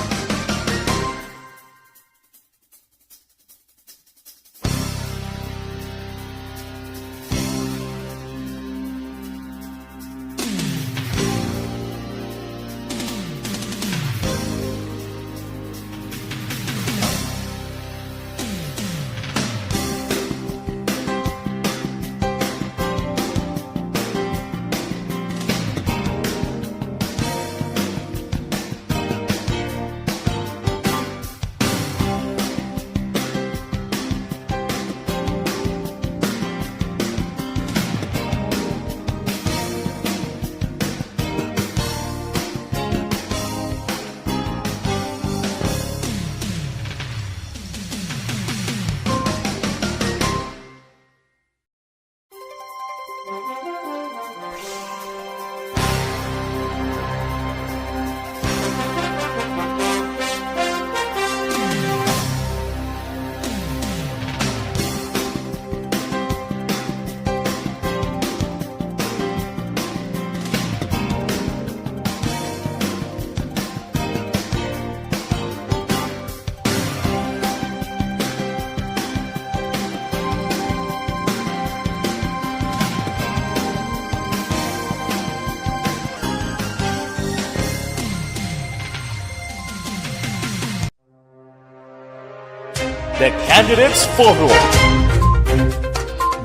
The Candidates Forum.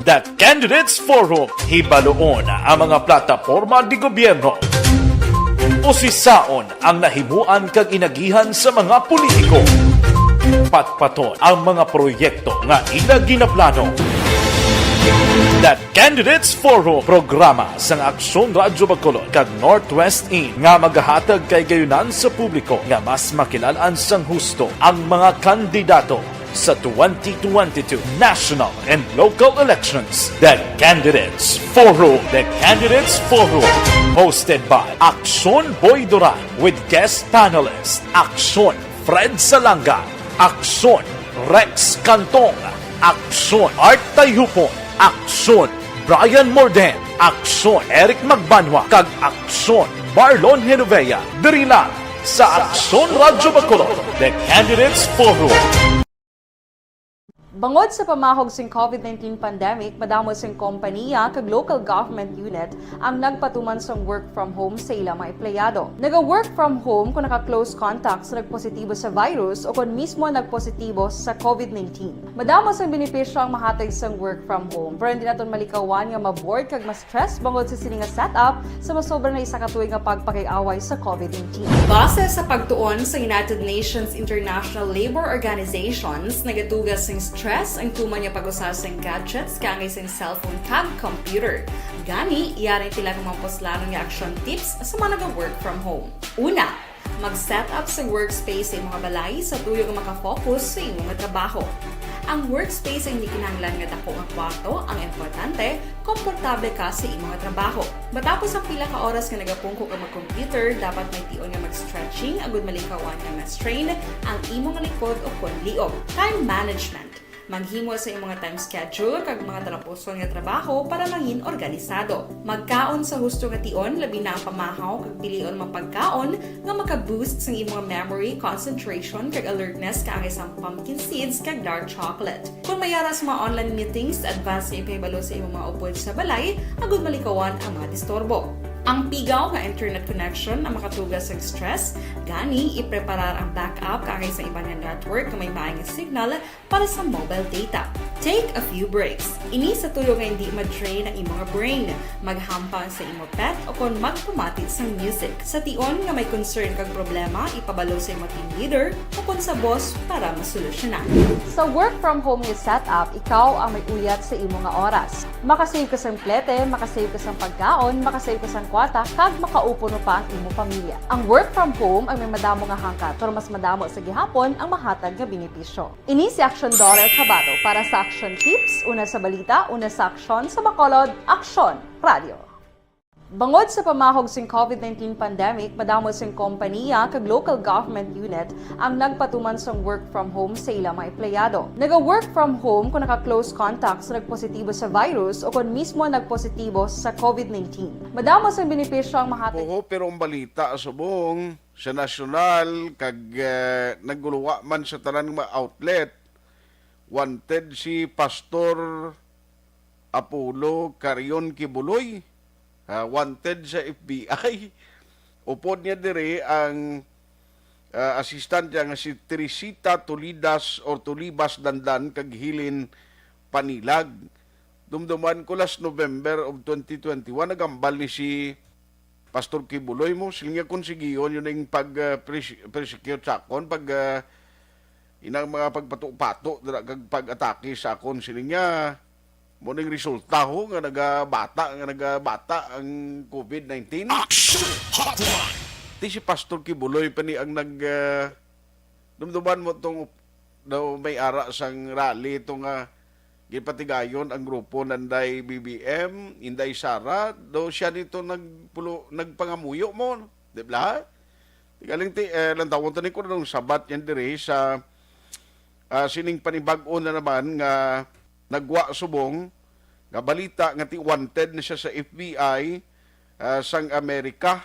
The Candidates Forum. Hibaluon ang mga plataporma di gobyerno. Usisaon ang nahimuan kag inagihan sa mga politiko. Patpaton ang mga proyekto nga ila ginaplano. The Candidates Forum, programa sang Aksyon Radyo Bacolod kag Northwest In nga magahatag kahigayunan sa publiko nga mas makilal-an sang husto ang mga kandidato sa twenty twenty-two national and local elections. The Candidates Forum. The Candidates Forum, hosted by Aksyon Boy Duran with guest panelist Aksyon Fred Salanga, Aksyon Rex Cantong, Aksyon Art Tayhupon, Aksyon Brian Morden, Aksyon Eric Magbanwa, kag Aksyon Marlon Genovea, diri lang sa Aksyon Radyo Bacolod, The Candidates Forum. Bangod sa pamahog sing COVID nineteen pandemic, madamo sing kompaniya kag local government unit ang nagpatuman sang work from home sa ila mga empleyado. Naga-work from home kung naka-close contact sa nagpositibo sa virus o kon mismo nagpositibo sa COVID nineteen. Madamo sang benepisyo ang mahatag sang work from home, pero hindi naton malikawan nga ma-bored kag ma-stress bangod sa sini nga setup sa masobra na isa ka tuig nga pagpakig-away sa COVID nineteen. Base sa pagtuon sa United Nations International Labour Organizations, nagatuga sing stress ang tuman nga pag-usa sing gadgets kaangay sing cellphone kag computer. Gani, yari ang pila ka mga puslanon nga action tips sa mga naga-work from home. Una, mag-set up sa workspace sa imong balay sa tuyo nga makafocus sa imong trabaho. Ang workspace ay hindi kinahanglan nga dako nga kwarto, ang importante, komportable ka sa imong trabaho. Matapos ang pila ka oras nga nagapungko ka mag-computer, dapat may tion nga mag-stretching agud malikawan nga ma-strain ang imong likod o kon liog. Time management. Maghimo sa imong time schedule kag mga talapuson nga trabaho para mangin organisado. Magkaon sa husto nga tion, labi na ang pamahaw kag pilion mga pagkaon nga maka-boost sang imong memory, concentration, kag alertness kaangay sang pumpkin seeds kag dark chocolate. Kung may ara sa mga online meetings, advance nga ipahibalo sa imong mga upod sa balay agud malikawan ang mga disturbo. Ang pigaw nga internet connection ang makatuga sa stress, gani ipreparar ang backup kaangay sa iban nga network nga may maayong signal para sa mobile data. Take a few breaks. Ini sa tuyo nga hindi ma-drain ang imong brain. Maghampang sa imo pet o kon magpamati sang music. Sa tion nga may concern kag problema, ipabalo sa imo team leader o kon sa boss para masolusyonan. Sa work from home nga setup, ikaw ang may uyat sa imo nga oras. Makasave ka sang plete, makasave ka sang pagkaon, makasave ka sang kwarta, kag makaupo no pa ang imo pamilya. Ang work from home ang may madamo nga hangkat, pero mas madamo sa gihapon ang mahatag nga benepisyo. Ini si Action Dollar Kabato para sa Action Tips, una sa balita, una sa aksyon, sa Bacolod, Action Radio. Bangod sa pamahog sing covid nineteen pandemic, madamo sing kompanya kag local government unit ang nagpatuman sang work from home sa ilang mga empleyado. Naga-work from home kung naka-close contact sa nagpositibo sa virus o kung mismo nagpositibo sa covid nineteen. Madamo sang benepisyo ang mahatag. Oo, pero ang balita subong sa nasyonal kag, eh, naguluwa man sa tanan nga mga outlet, wanted si Pastor Apollo Carion Kibuloy, ah, wanted sa F B I. Upod niya diri ang, ah, assistant niya nga si Teresita Tulidas or Tulibas Dandan kag Hilin Panilag. Dumduman ko last November of twenty twenty-one, nagambal ni si Pastor Kibuloy mo, siling niya, "Kon sigion yun ang pag, ah, pres-, persecute sa akon, pag, ah, inang mga pagpato-pato dira kag pag-atake sa akon," siling niya, mo ning resulta ho nga nagabata, nga nagabata ang covid nineteen. Action Hotline! Ti si Pastor Kibuloy pa ni ang nag, ah, dumduman mo tong daw may ara sang rally to nga gipatigayon ang grupo nanday B B M, Inday Sara, daw siya nito nagpulo-, nagpangamuyo mo, di ba? Galing ti, eh, lantawon tani ko nung sabat yan diri sa, ah, sining panibag-o na naman nga nagwa subong nga balita nga ti wanted na siya sa F B I, ah, sang Amerika.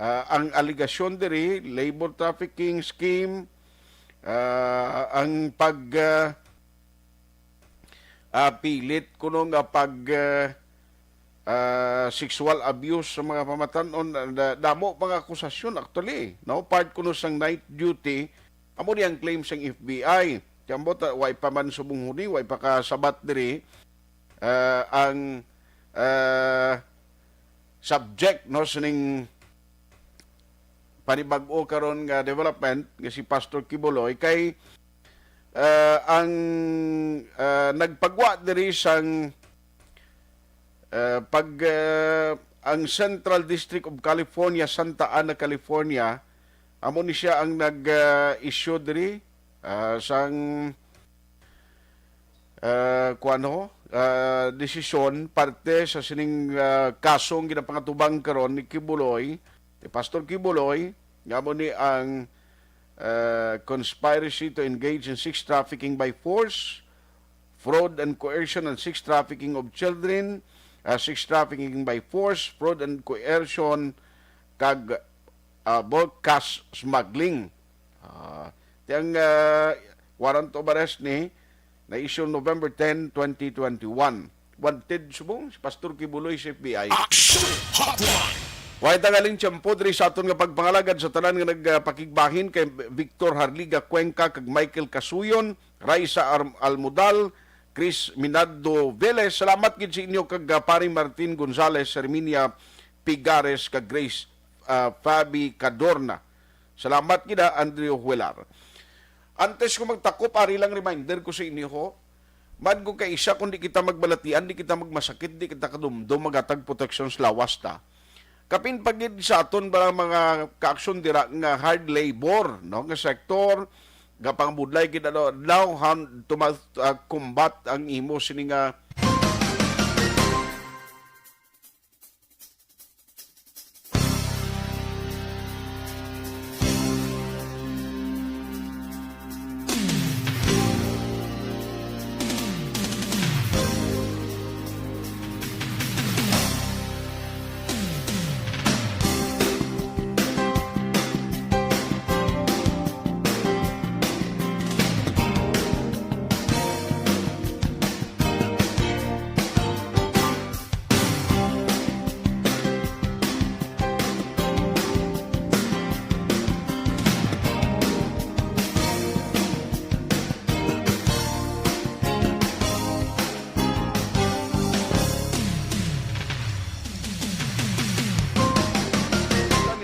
Ah, ang alegasyon diri, labor trafficking scheme, ah, ang pag, ah, ah, pilit kuno nga pag, ah, ah, sexual abuse sa mga pamatan-on, ah, da-, damo pa nga akusasyon actually, no? Part kuno sang night duty, amo ni ang claim sang F B I. Kaya mo ta, wa pa man subong huni, wa pa kasabat diri, ah, ang, ah, subject, no, sining panibag-o karon nga development nga si Pastor Kibuloy kay, ah, ang, ah, nagpagwa diri sang, ah, pag, ah, ang Central District of California, Santa Ana, California, amo ni siya ang nag, ah, issue diri, ah, sang ah, kuwan ho, ah, desisyon parte sa sining, ah, kasong ginapangatubang karon ni Kibuloy, ni Pastor Kibuloy, nga amo ni ang, ah, conspiracy to engage in sex trafficking by force, fraud and coercion and sex trafficking of children, ah, sex trafficking by force, fraud and coercion, kag, ah, bulk cash smuggling. Ah, ti ang, ah, warrant of arrest ni na-issue November ten, twenty twenty-one. Wanted subong si Pastor Kibuloy sa F B I. Action Hotline! Way tangaling tiyempo diri sa aton nga pagpangalagad sa tanan nga nagpakigbahin kay Victor Harliga Cuenca kag Michael Casuyon, Raisa Ar-, Almudal, Chris Minardo Velez. Salamat gid sa inyo kag, ah, Pare Martin Gonzales, Herminia Pigares kag Grace, ah, Fabi Cadorna. Salamat gid, ah, Andrew Huelar. Antes ko magtakop, ari lang reminder ko sa inyo, ho. Man ko kay isa, kung di kita magbalatian, di kita magmasakit, di kita kadumdom, magatag proteksyon sa lawas ta. Kapin pa gid sa aton ba mga kaaksyon dira nga hard labor, no, nga sektor, gapangabudlay gid, ano, daw hand to mouth, ah, combat ang imo sini nga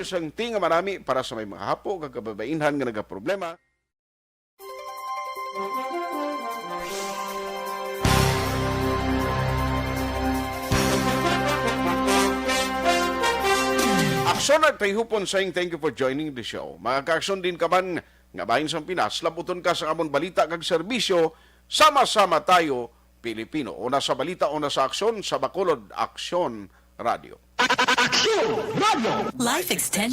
sang Tinga Manami para sa may mga hapo kag kababainhan nga nagaproblema. Aksyon at Tayhupon saying thank you for joining the show. Mga kaaksyon, diin ka man nga bahin sang Pinas, labuton ka sa amon balita kag serbisyo, sama-sama tayo, Pilipino. Una sa balita, una sa aksyon, sa Bacolod Aksyon Radio. Aksyon Radio. Life extension.